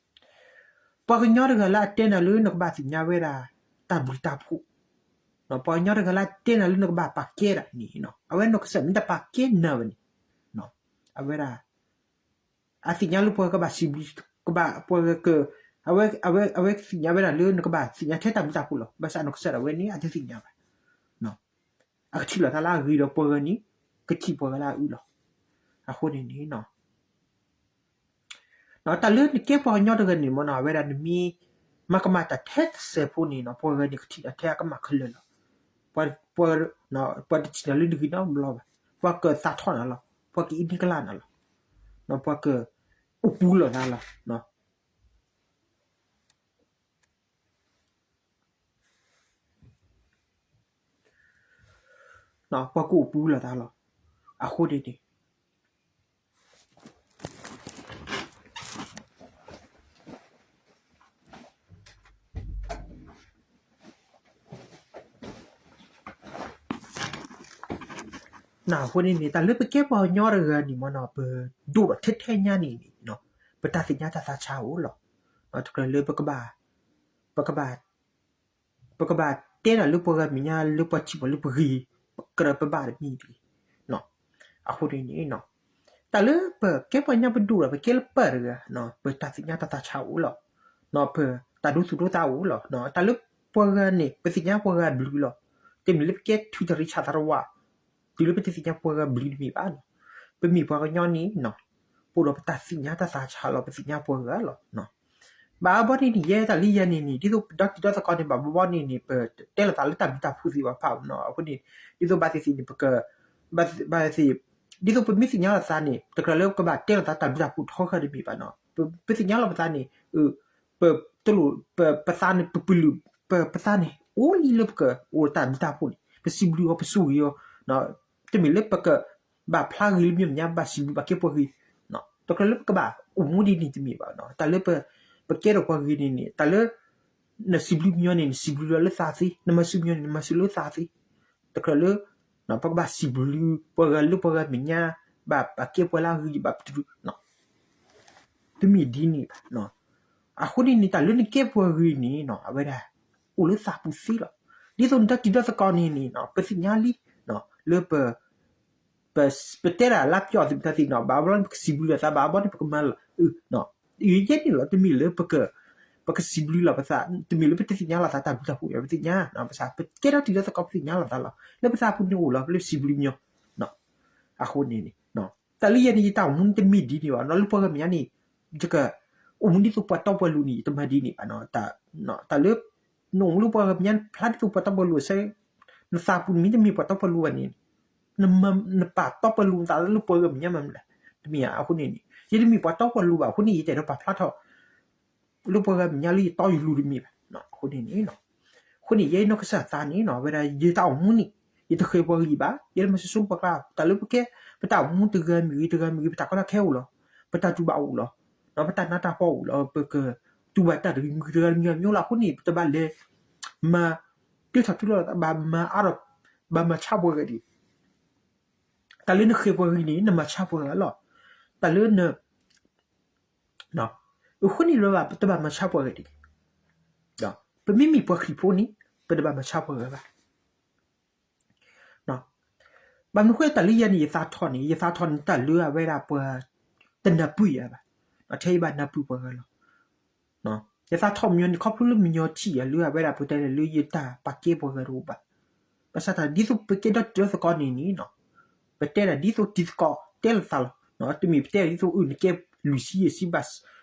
ပှၤကညီတဂၤလၢအတဲနၤလၢနကဘၣ်သ့ၣ်ညါဝဲဒၣ် တၢ်ဘျုးတၢ်ဖှိၣ်, ပှၤကညီတဂၤလၢအတဲနၤလၢနကဘၣ်ပာ်ကဲဒၣ်န့ၣ် အဝဲနီၢ်ကစၢ်မ့ၢ်တပာ်ကဲနၤဘၣ်န့ၣ် အဝဲဒၣ် အသ့ၣ်ညါလၢပှၤကဘၣ်စံးဘျုး, ကဘၣ်ပှၤက, အဝဲ, အဝဲ, အဝဲကသ့ၣ်ညါဝဲဒၣ်လၢနကဘၣ်သ့ၣ်ညါထဲတၢ်ဘျုးတၢ်ဖှိၣ်လီၤ. ဘၣ်ဆၣ်နီၢ်ကစၢ်ဒၣ်ဝဲန့ၣ် အတသ့ၣ်ညါဘၣ်. အကထံၣ်လိာ်သးလၢအဂ့ၤဒီးပှၤဂၤန့ၣ် ကထံၣ်ပှၤဂၤလၢအအုလီၤ. အဃိန့ၣ်န့ၣ် တၢ်လၢနကဲပှၤကညီတဂၤန့ၣ်မ့ၢ်နီၤ အဝဲဒၣ်နမ့ၢ်မၤကမၣ်တၢ်ထဲတစဲးဖိန့ၣ်နီၤ ပှၤဂၤန့ၣ်ကထံၣ်နၤထဲအကမၣ်ခဲလၢာ်လီၤ. ပှၤ, ပှၤ, ပှၤတထံၣ်နၤလၢနဂ့ၤနီတဘျီဘၣ်. ပှၤကသးထီၣ်နၤလီၤ. ပှၤကအံးန့ၢ်ကလၢ်နၤလီၤ. ပှၤကအိၣ်ပူၤလိာ်နၤလီၤ. ပှၤကအိၣ်ပူၤလိာ်သးလီၤ. အဃိန့ၣ်န့ၣ် အဃိန့ၣ်န့ၣ် တၢ်လၢပကဲပှၤကညီတဂၤန့ၣ်မ့ၢ်နီၤ ပဒိၣ်ထီၣ်ထဲထဲညါန့ၣ်န့ၣ် ပတၢ်သ့ၣ်ညါတၢ်သးဆးအိၣ်လီၤ. တကြၢးလၢပကဘၣ်, ပကဘၣ်, ပကဘၣ်တဲတၢ်လၢပှၤဂၤမဲာ်ညါလၢပှၤထံၣ်ပှၤလၢပဂ့ၤ, ကြၢးပဘၣ်တမံၤတဂ့ၤ. အဃိန့ၣ်န့ၣ် တၢ်လၢပကဲပှၤကညီပဒိၣ်ဒီး ပကဲလၢပၢ်တဂၤ, ပတၢ်သ့ၣ်ညါတၢ်သးဆးအိၣ်လီၤ. ပတၢ်ဒိသူၣ်ဒိသးအိၣ်လီၤ. တၢ်လၢပှၤဂၤန့ၣ် ပသ့ၣ်ညါပှၤဂၤဘျုးလီၤ. တမ့ၢ်လၢပကဲထုးတရံးဆးသးတဝး တုၤလၢပတသ့ၣ်ညါပှၤဂၤဘျုးတမ့ၢ်ဘၣ်နီၤ. ပမ့ၢ်ပှၤကညီန့ၣ် ပအိၣ်ဒီးပတၢ်သ့ၣ်ညါတၢ်သးဆးလီၤ. ပသ့ၣ်ညါပှၤဂၤလီၤ. ဘၣ်အဘီန့ၣ်န့ၣ် ယဲတၢ်လၢယဲန့ၣ်န့ၣ် ဒ်သိးဒီတံၤဒီသကိးန့ၣ် ဘၣ်ဘီဘီန့ၣ်န့ၣ် ပတဲလိာ်သးလၢတၢ်ဘျုးတၢ်ဖှိၣ်သ့ၣ်တဖၣ်နီၤ. အဃိန့ၣ် ဒ်သိးဘၣ်သ့ၣ်သ့ၣ်န့ၣ် ပက, ဘၣ်သ့ၣ်, ဒ်သိးပမ့ၢ်သ့ၣ်ညါလိာ်သးန့ၣ် တကြၢးလၢပကဘၣ်တဲလိာ်သးတၢ်ဘျုးတၢ်ဖှိၣ်ထီဃာ်တမ့ၢ်ဘၣ်နီၤ. ပသ့ၣ်ညါလိာ်ပသးန့ၣ် ပတလိၣ်, ပသးန့ၣ် ပပလုၢ်, ပသးန့ၣ် အိၣ်လံလၢပကအိၣ်တၢ်ဘျုးတၢ်ဖှိၣ်န့ၣ် ပစံးဘျုးအီၤ ပဆိၣ်ဂ့ၤအီၤ, တမ့ၢ်လၢပကဘၣ်ဖျါဂ့ၤလၢမ့ၢ်မဲာ်ညါ ဘၣ်စံးဘျုးဘၣ်ကဲပှၤဂ့ၤ, တကြၢးလၢပကဘၣ်အိၣ်မူဒ်န့ၣ်တမ့ၢ်ဘၣ်. တၢ်လၢပ, ပကဲထီၣ်ပှၤဂ့ၤန့ၣ်န့ၣ် တၢ်လၢ နစံးဘျုးပှၤကညီန့ၣ် နစံးဘျုးလီၤလၢသးသ့, နမၤစံးဘျုးကညီန့ၣ် နမၤစံးလၢသးသ့, တကြၢးလၢ ပကဘၣ်စံးဘျုးပှၤဂၤလၢပှၤဂၤမဲာ်ညါ, ဘၣ်ပာ်ကဲပှၤလၢအဂ့ၤ ဘၣ်ပတုာ် တမ့ၢ်ဒ်န့ၣ်ဘၣ်. အဃိန့ၣ်န့ၣ် တၢ်လၢနကဲပှၤဂ့ၤန့ၣ် အဝဲဒၣ် အိၣ်လၢသးပူၤသ့လီၤ. ဒ်သိးနဒီတံၤဒီသကိးန့ၣ်န့ၣ် ပသ့ၣ်ညါလံ လၢ ပတဲတၢ်လၢပျီၣ်သ့ၣ်ပတၢ်သ့ၣ်နီၤ ဘၣ်ဘျီန့ၣ် ပကစံးဘျုးလိာ်သး ဘၣ်ဘျီန့ၣ် ပကမၤလီၤ ယဲန့ၣ်လီၤ တမ့ၢ်လၢ ပကစံးဘျုးလိာ်ပသး တမ့ၢ်လၢပတသ့ၣ်ညါလိာ်သးတၢ်ဘျုးတၢ်ဖှိၣ် ပသ့ၣ်ညါ ဘၣ်ဆၣ် ပကဲထီၣ်တံၤဒီသကိး ပသ့ၣ်ညါလိာ်သးလီၤ လၢပသးပူၤန့ၣ်အိၣ်လီၤ လၢပစံးဘျုးကညီ အဃိန့ၣ်န့ၣ် တၢ်လၢယၤန့ၣ် ယတၢ်အိၣ်မူန့ၣ်တမ့ၢ်ဒ်န့ၣ်ဘၣ်နီၤ လၢပှၤဂၤမဲာ်ညါန့ၣ် ယက အိၣ်မူဒ်သိးပှၤတီပှၤလိၤန့ၣ် ယတမၤဒ်န့ၣ်ဘၣ်နီၤ တၢ်လၢ နအိၣ်မူလၢပှၤဂၤမဲာ်ညါ ဖျါဒ်သိးပှၤတီပှၤလိၤအဆၢ နသးပူၤနမ့ၢ်တမ့ၢ်ပှၤတီပှၤလိၤဘၣ်န့ၣ် နပာ်တီပာ်လိၤနသးလၢပှၤဂၤမဲာ်ညါမးမလဲၣ် တမ့ၢ်ဧါ အဃိန့ၣ်န့ၣ် ယတမ့ၢ်ပှၤတီပှၤလိၤဘၣ် အဃိန့ၣ် ယတအဲၣ်ဒိးပာ်ဖျါထီၣ် လၢပှၤဂၤမဲာ်ညါလၢယတီယလိၤတမ့ၢ်ဘၣ် အဃိန့ၣ်န့ၣ် အဃိန့ၣ် ယဲနီၢ်ကစၢ်သးန့ၣ်နီၤ အဝဲဒၣ်ယတၢ်အိၣ်မူန့ၣ် ယတဃဲၤပှၤဂၤဘၣ် ယတမၤစၢၤဆိပှၤကျါ တၢ်လၢပကဲ ပတၢ်အိၣ်မူတဂၤမ့ၢ်ဂ့ၤ တဂၤမ့ၢ်ဂ့ၤ ပတၢ်ကီတၢ်ခဲအိၣ်လီၤ ပတၢ်တူၢ်ဘၣ်အိၣ်လီၤ ပတၢ်နးတၢ်ဖှီၣ်အိၣ်လီၤ ပကတူၢ်ဘၣ်တၢ်တဂ့ၤမံၤတဂၤမံၤမံၤလီၤ အဃိန့ၣ် ပတဘၣ်လဲၤ မၤ တုၤထီၣ်တုၤလီၤ ဘၣ်မၤအါထီၣ် ဘၣ်မၤဆါပှၤဂၤဒံး တၢ်လၢနဃဲၤပှၤဂၤန့ၣ် နမၤဆါပှၤဂၤလီၤ တၢ်လၢန အဃိန့ၣ်လၢ ပတဘၣ်မၤဆါပှၤဂၤဒံး ပမ့မ့ၢ်ပှၤခရံာ်ဖိန့ၣ် ပတဘၣ်မၤဆါပှၤဂၤဘၣ် ဘၣ်မနုၤဃိတၢ်လၢယၤန့ၣ် ယသးထီၣ်န့ၣ် ယသးထီၣ်န့ၣ် တၢ်လၢအဝဲဒၣ်ပှၤ တနၢ်ပၢၢ်ယၤဘၣ် ထဲယဘၣ်နၢ်ပၢၢ်ပှၤဂၤလီၤ ယသးထီၣ်မညီန့ၣ် ခီဖျိလၢမညီထံၣ်ယၤလၢအဝဲဒၣ်ပတဲလၢ လၢယတၢ်ပာ်ကဲပှၤဂၤတအိၣ်ဘၣ် ဘၣ်ဆၣ်တၢ်ဒ်သိးပကဲဒီတံၤဒီသကိးန့ၣ်န့ၣ် ပတဲဒၣ်ဒ်သိးတံၤသကိးတဲလိာ်သးလီၤ တမ့ၢ်ပတဲဒ်သိးအၢ နကဲလွံၢ်ဆံယဲၢ်ဆံဘၣ်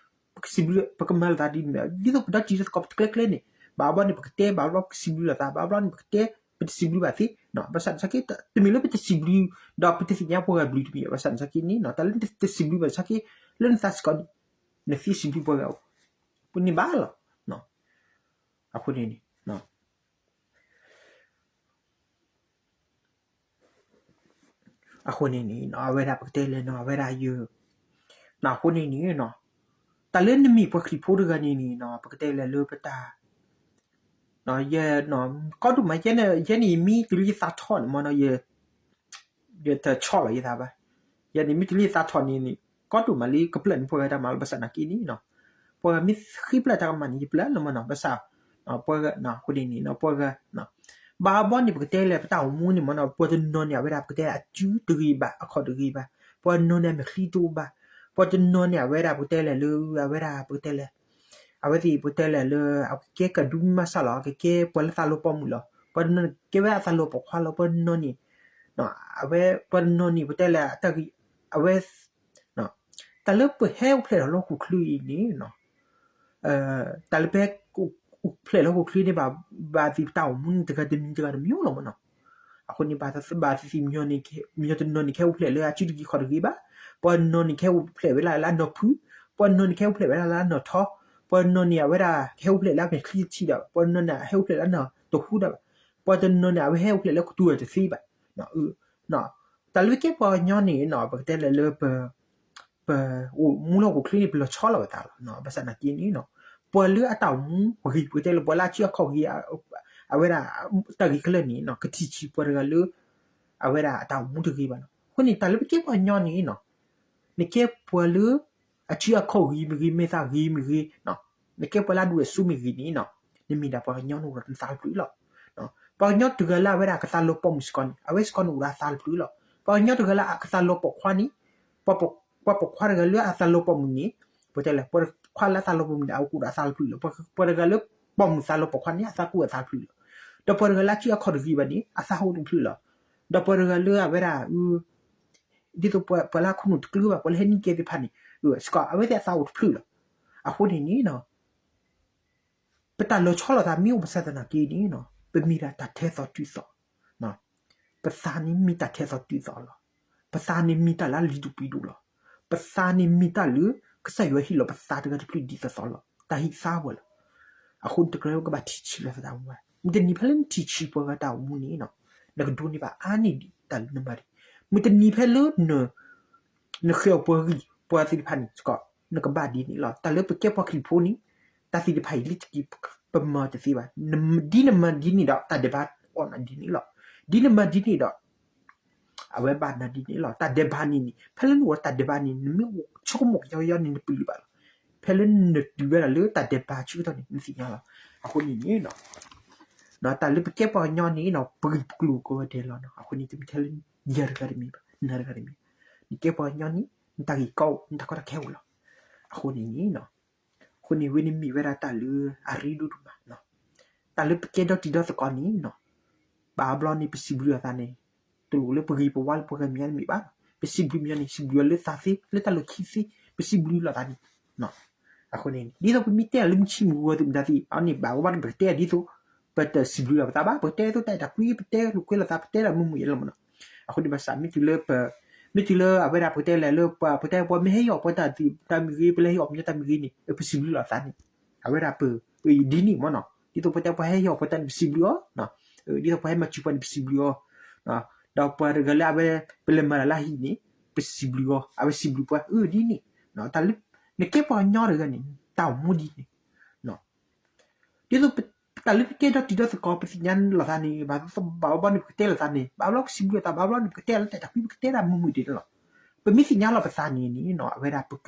ပကစံးဘျုး ပကမၤလိာ်သးဒ်န့ၣ် ဒ်သိးပဒီတံၤဒီသကိး ပတကျဲကျဲန့ၣ် ဘၣ်ဘျီန့ၣ် ပကတဲ ဘၣ်ဘျီပကစံးဘျုးလိာ်သး ဘၣ်ဘျီန့ၣ် ပကတဲ ပတစံးဘျုးဘၣ်သ့ ဘၣ်ဆၣ်သနာ်က့ တမ့ၢ်လၢပတစံးဘျုး ဒီးပတသ့ၣ်ညါပှၤဂၤဘျုးတမ့ၢ် ဘၣ်ဆၣ်သနာ်က့န့ၣ် တၢ်လၢနတစံးဘျုးဘၣ်သနာ်က့ လၢနသးစ့ၢ်ကီးန့ၣ် နသ့စံးဘျုးပှၤဂၤအိၣ် ပန့ၢ်ဘၣ်လီၤ အဃိန့ၣ်န့ၣ် အဃိန့ၣ်န့ၣ် အဝဲဒၣ်ပကတဲလဲၣ်နီၤ အဝဲဒၣ်ယ အဃိန့ၣ်န့ၣ် တၢ်လၢနမ့ၢ်ပှၤခရံာ်ဖိတဂၤန့ၣ်န့ၣ် ပကတဲလဲၣ်လၢပတၢ် ယ ကီဒိၣ်မး ယဲန့ၣ် ယမ့ၢ်တုၤလၢယသးထီၣ်န့ၣ်မ့ၢ်နီၤ ယတဆီၣ်လီၤယသးဘၣ်. ယဲန့ၣ်မ့ၢ်တုၤလၢယသးထီၣ်န့ၣ်န့ၣ် ကီဒိၣ်မးလၢကပျၢ်န့ၣ် ပှၤဂၤတၢ်မၤလီၤ ဘၣ်ဆၣ်သနာ်က့န့ၣ်နီၤ ပှၤဂၤမ့ၢ်ဃ့ပျၢ်တၢ်ကမၣ်န့ၣ် ယပျၢ်လီၤမ့ၢ်နီၤ ဘၣ်ဆၣ် ပှၤဂၤ အဃိန့ၣ်န့ၣ် ပှၤဂၤ ဘၣ်ဘျီန့ၣ် ပကတဲလဲၣ် ပတၢ်အိၣ်မူန့ၣ်မ့ၢ်နီၤ ပှၤတနီၤန့ၣ် အဝဲဒၣ်ပကတဲအစုတဂ့ၤဘၣ် အခီၣ်တဂ့ၤဘၣ် ပှၤတနီၤန့ၣ် အမဲာ်ချံတအိၣ်ဘၣ် ပှၤတနီၤန့ၣ် အဝဲဒၣ်ပကတဲလဲၣ်လၢ အဝဲဒၣ်ပကတဲလဲၣ် အဝဲသ့ၣ်ပကတဲလဲၣ်လၢ အကကဲကဒုမးစၢ်လီၤ အကကဲပှၤလၢသးလီၤပိာ်မုၣ်လီၤ ပှၤတနီၤန့ၣ် ကဲဝဲအသးလီၤပိာ်ခွါလီၤ ပှၤတနီၤန့ၣ် အဝဲ ပှၤတနီၤန့ၣ် ပကတဲလဲၣ် တၢ်ဂ့ၢ် အဝဲ တၢ်လၢပဟဲအိၣ်ဖျဲၣ်ထီၣ်လၢဟီၣ်ခိၣ်ချၢအံၤန့ၣ် တၢ်လၢပဟဲအိၣ်ဖျဲၣ်လၢဟီၣ်ခိၣ်ချၢန့ၣ် ဘၣ်သ့ၣ်ပတၢ်အိၣ်မူန့ၣ် တဂၤတမံၤတဂၤတမံၤလီၤမ့ၢ်နီၤ. အဃိန့ၣ် ဘၣ်သ့ၣ်သ့ၣ် မညီတနီၤန့ၣ် ကဟဲအိၣ်ဖျဲၣ်လၢအစုတဂ့ၤခီၣ်တဂ့ၤဘၣ်. ပှၤတနီၤန့ၣ် ကဟဲအိၣ်ဖျဲၣ်ဝဲဒၣ်လၢအနီၢ်ဖု, ပှၤတနီၤန့ၣ် ကဟဲအိၣ်ဖျဲၣ်ဝဲဒၣ်လၢအနီၢ်ထီ, ပှၤတနီၤန့ၣ် အဝဲဒၣ် ကဟဲအိၣ်ဖျဲၣ်လၢအမဲာ်ချံတထံၣ်ဒီး ပှၤတနီၤန့ၣ် ဟဲအိၣ်ဖျဲၣ်လၢအနီၢ်တဟူဒီး ပှၤတနီၤန့ၣ် အဝဲဟဲအိၣ်ဖျဲၣ်လၢကတိၤတသ့ဘၣ် တၢ်လၢပကဲပှၤကညီန့ၣ် ပကတဲလဲၣ်လၢ ပအိၣ်မူလၢဟီၣ်ခိၣ်ချၢန့ၣ် ပလီၤဆီလိာ်ပသးလီၤ. ဘၣ်ဆၣ်သနာ်က့န့ၣ် ပှၤလၢအတၢ်အိၣ်မူဂ့ၤ ပကတဲလၢပှၤလၢအစုအခီၣ်ဂ့ၤ အဝဲဒၣ်တၢ်ဂ့ၤခဲလၢာ်န့ၣ် ကထံၣ်ဆံးပှၤတဂၤလၢ အဝဲဒၣ်အတၢ်အိၣ်မူတဂ့ၤဘၣ်လီၤ. အဃိန့ၣ် တၢ်လၢပကဲပှၤကညီန့ၣ် နကဲပှၤလၢအစုအခီၣ်ဂ့ၤမ့ၢ်ဂ့ၤ မဲာ်သၣ်ဂ့ၤမ့ၢ်ဂ့ၤ နကဲပှၤလၢအဒိၣ်အဆိမ့ၢ်ဂ့ၤန့ၣ် နမ့ၢ်ဒၣ်ပှၤကညီန့ၣ်အိၣ်ဒီးနသးတဖျၢၣ်လီၤ. ပှၤကညီတဂၤလၢအဝဲဒၣ်ကသးလီၤပိာ်မုၣ်စ့ၢ်ကီးန့ၣ် အဝဲစ့ၢ်ကီးန့ၣ်အိၣ်ဒီးအသးတဖျၢၣ်လီၤ. ပှၤကညီတဂၤလၢအကသးလီၤပိာ်ခွါန့ၣ် ပှၤပိာ်ခွါတဂၤလၢအသးလီၤပိာ်မုၣ်န့ၣ် ပတဲလဲၣ် ပှၤခွါလၢအသးလီၤပိာ်မုၣ်န့ၣ် အကအိၣ်ဒီးအသးတဖျၢၣ်လီၤ. ပှၤတဂၤလၢပိာ်မုၣ်သးလီၤပိာ်ခွါန့ၣ် အသးကအိၣ်အသးတဖျၢၣ်လီၤ. ဒီးပှၤတဂၤလၢအစုအခီၣ်တဂ့ၤဘၣ်န့ၣ် အသးဟိတဖျၢၣ်လီၤ. ဒီးပှၤတဂၤလၢအဝဲဒၣ် ဒ်သိးပှၤလၢအခိၣ်နူာ်တကျၢၤဘၣ် ပှၤလၢဟဲနံၣ်ကဲသ့ၣ်တဖၣ်န့ၣ် စ့ၢ်ကီး အဝဲသ့ၣ်အသးအိၣ်တဖျၢၣ်လီၤ. အဃိန့ၣ်န့ၣ် ပတၢ်လီၤဆီလိာ်သးမ့ၢ်အိၣ်ဘၣ်ဆၣ်သနာ်က့န့ၣ် ပမ့ၢ်ဒၣ်တၢ်ထဲသိးတုၤသိး ပသးန့ၣ်မ့ၢ်တၢ်ထဲသိးတုၤသိးလီၤ. ပသးန့ၣ်မ့ၢ်တၢ်လၢအလံၤဒိၣ်ပှ့ၤဒိၣ်လီၤ. ပသးန့ၣ်မ့ၢ်တၢ်လၢ ကစၢ်ယွၤဟ့ၣ်လီၤပသးတဂၤတဖျၢၣ်ဒ်သိးသိးလီၤ. တၢ်ဟ့ၣ်သါဝဲလီၤ. အဃိန့ၣ် တကြၢးလၢပကဘၣ်ထံၣ်ဆံးလီၤသးတၢ်အိၣ်မူဘၣ်. မုၢ်တနံၤဖဲလၢနထံၣ်ဆံးပှၤဂၤတၢ်အိၣ်မူန့ၣ် နကဒိးန့ၢ်ဘၣ်အါန့ၢ်ဒံးတၢ်လၢနမၤဒံး. မုၢ်တနံၤဖဲလၢ နဃဲၤအီၤပှၤဂံၢ်ပှၤသ့ၣ်တဖၣ်န့ၣ်စ့ၢ်ကီး နကဘၣ်ဒ်န့ၣ်လီၤ. တၢ်လၢပကဲပှၤခရံာ်ဖိန့ၣ် တၢ်သ့ၣ်တဖၣ်အံၤလၢတက့ၢ် ပမၤတသ့ဘၣ်. ဒ်နမၤဒ်န့ၣ်ဒီး တၢ်ဒဲးဘးအိၣ်နၤဒ်န့ၣ်လီၤ. ဒ်နမၤဒ်န့ၣ်ဒီး အဝဲဘၣ်နၤဒ်န့ၣ်လီၤ. တၢ်ဒဲးဘးန့ၣ်န့ၣ် ဖဲလၢနအိၣ်တၢ်ဒဲးဘးန့ၣ် နမ့ၢ်အိၣ်ဆိကမိၣ်ကယီကယီန့ၣ် နပျံၤဘၣ်လီၤ. ဖဲလၢနတုၤဝဲဒၣ်လၢတၢ်ဒဲးဘးဆၢကတီၢ်န့ၣ် နသ့ၣ်ညါလီၤ. အဃိန့ၣ်န့ၣ် တၢ်လၢပကဲပှၤကညီန့ၣ်နီၤ ပဂ့ၢ်ပကျိၤကီဝဲဒဲးလီၤနီၤ. အဃိန့ၣ် တမ့ၢ်ထဲလၢယၤတဂၤတမ့ၢ်ဘၣ် နၤတဂၤတမ့ၢ်. နကဲပှၤကညီန့ၣ် နတၢ်ဂ့ၢ်ကီအိၣ် နတၢ်ကီတၢ်ခဲအိၣ်လီၤ. အဃိန့ၣ်န့ၣ် အဃိန့ၣ်ဝဲန့ၣ်မ့ၢ်ဝဲဒၣ်တၢ်လၢအရ့ဒိၣ်ဒိၣ်မးနီၤ. တၢ်လၢပကဲဒီတံၤဒီသကိးန့ၣ်နီၤ ဘၣ်အဘျီန့ၣ် ပစံးဘျုးအသးန့ၣ် တလိၣ်လၢပဂ့ၤပဝါလၢပဂ့ၤမံၤန့ၣ်မ့ၢ်ဘၣ်နီၤ. ပစံးဘျုးမံၤန့ၣ် စံးဘျုးအီၤလၢသးသ့ လၢတၢ်လီၢ်ခံသ့ ပစံးဘျုးလိာ်သးန့ၣ်နီၤ. အဃိန့ၣ် ဒ်သိးပမ့ၢ်တဲလၢမုၢ်ဆ့ၣ်မုၢ်ဂီၤသုးမုၢ်ဒၣ်သ့ၣ်အီၤန့ၣ် ဘၣ်ဝဲဘၣ်န့ၣ် ပကတဲဒ်သိး ပတစံးဘျုးလိာ်ပသးဘၣ်, ပကတဲဒ်သိးတၢ်အဲၣ်တၢ်ကွံ, ပတဲလိာ်ကွဲလိာ်သး, ပတဲဒၣ်မုာ်မုာ်ယဲလီၤမးနီၤ. အဃိန့ၣ်ဘၣ်ဆၣ် မ့ၢ်တုၤလၢပ, မ့ၢ်တုၤလၢအဝဲဒၣ်ပကတဲလဲၣ်လၢပှၤ, ပတဲပှၤမ့ၢ်ဟဲဟ့ၣ်အီၣ်ပှၤတၢ်မ့ၢ်ဂ့ၤ, ပလဲၤဟ့ၣ်အီၣ်ပှၤတၢ်မ့ၢ်ဂ့ၤန့ၣ် ပစံးဘျုးလိာ်သးန့ၣ် အဝဲဒၣ်ပ, ဒ်န့ၣ်မးနီၤ. ဒ်သိးပတဲပှၤဟဲဟ့ၣ်အီၣ်ပှၤတၢ်န့ၣ် ပစံးဘျုးအီၤ, ဒ်သိးပှၤဟဲမၤစၢၤပှၤန့ၣ် ပစံးဘျုးအီၤ, ဒီးပှၤတဂၤလၢအဝဲ ပလဲၤမၤတၢ်လၢဟံၣ်န့ၣ် ပစံးဘျုးအီၤ, အဝဲစံးဘျုးပှၤ အၢဒ်န့ၣ်, တၢ်လၢ နကဲပှၤကညီတဂၤန့ၣ် တၢ်အိၣ်မူဒ်န့ၣ် ဒ်သိး တၢ်လၢပကဲဒီတံၤဒီသကိး ပသ့ၣ်ညါလိာ်သးန့ၣ် ဘၣ်ဘၣ်ဘၣ်န့ၣ် ပကတဲလိာ်သးန့ၣ် ဘၣ်ဘျီပစံးဘျုးလိာ်သး ဘၣ်ဘျီန့ၣ် ပကတဲလၢတၢ်အဲၣ်တၢ်ကွံ ပကတဲဒၣ်မုာ်မုာ်ဒ်န့ၣ်လီၤ. ပမ့ၢ်သ့ၣ်ညါလီၤပသးန့ၣ်န့ၣ်နီၤ အဝဲဒၣ်ပက,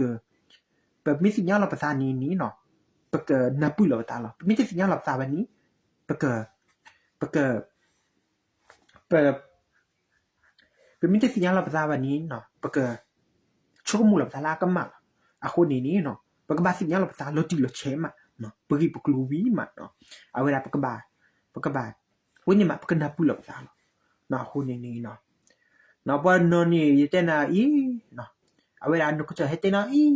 ပမ့ၢ်သ့ၣ်ညါလီၤပသးန့ၣ်န့ၣ်နီၤ ပကနၢ်ပၢၢ်လိာ်ပသးလီၤ. ပမ့ၢ်တသ့ၣ်ညါလီၤပသးဘၣ်န့ၣ် ပက, ပက, ပ ပမ့ၢ်တသ့ၣ်ညါလီၤပသးဘၣ်န့ၣ်နီၤ ပက ဆိကမိၣ်လီၤပသးလၢအကမၣ်လီၤ. အဃိန့ၣ်န့ၣ်နီၤ ပကဘၣ်သ့ၣ်ညါလီၤပသးလီၤတံၢ်လီၤဆဲးမး, ပဂ့ၢ်ပကျိၤဝံၤမး, အဝဲဒၣ်ပကဘၣ်, ပကဘၣ်, ဝဲန့ၣ်မး ပကနၢ်ပၢၢ်လီၤပသးလီၤ. အဃိန့ၣ်န့ၣ်နီၤ ပှၤနီၢ်န့ၣ် ယတဲနၤအံၤ, အဝဲဒၣ်နီၢ်ကစၢ်ဟဲတဲနၤအံၤ,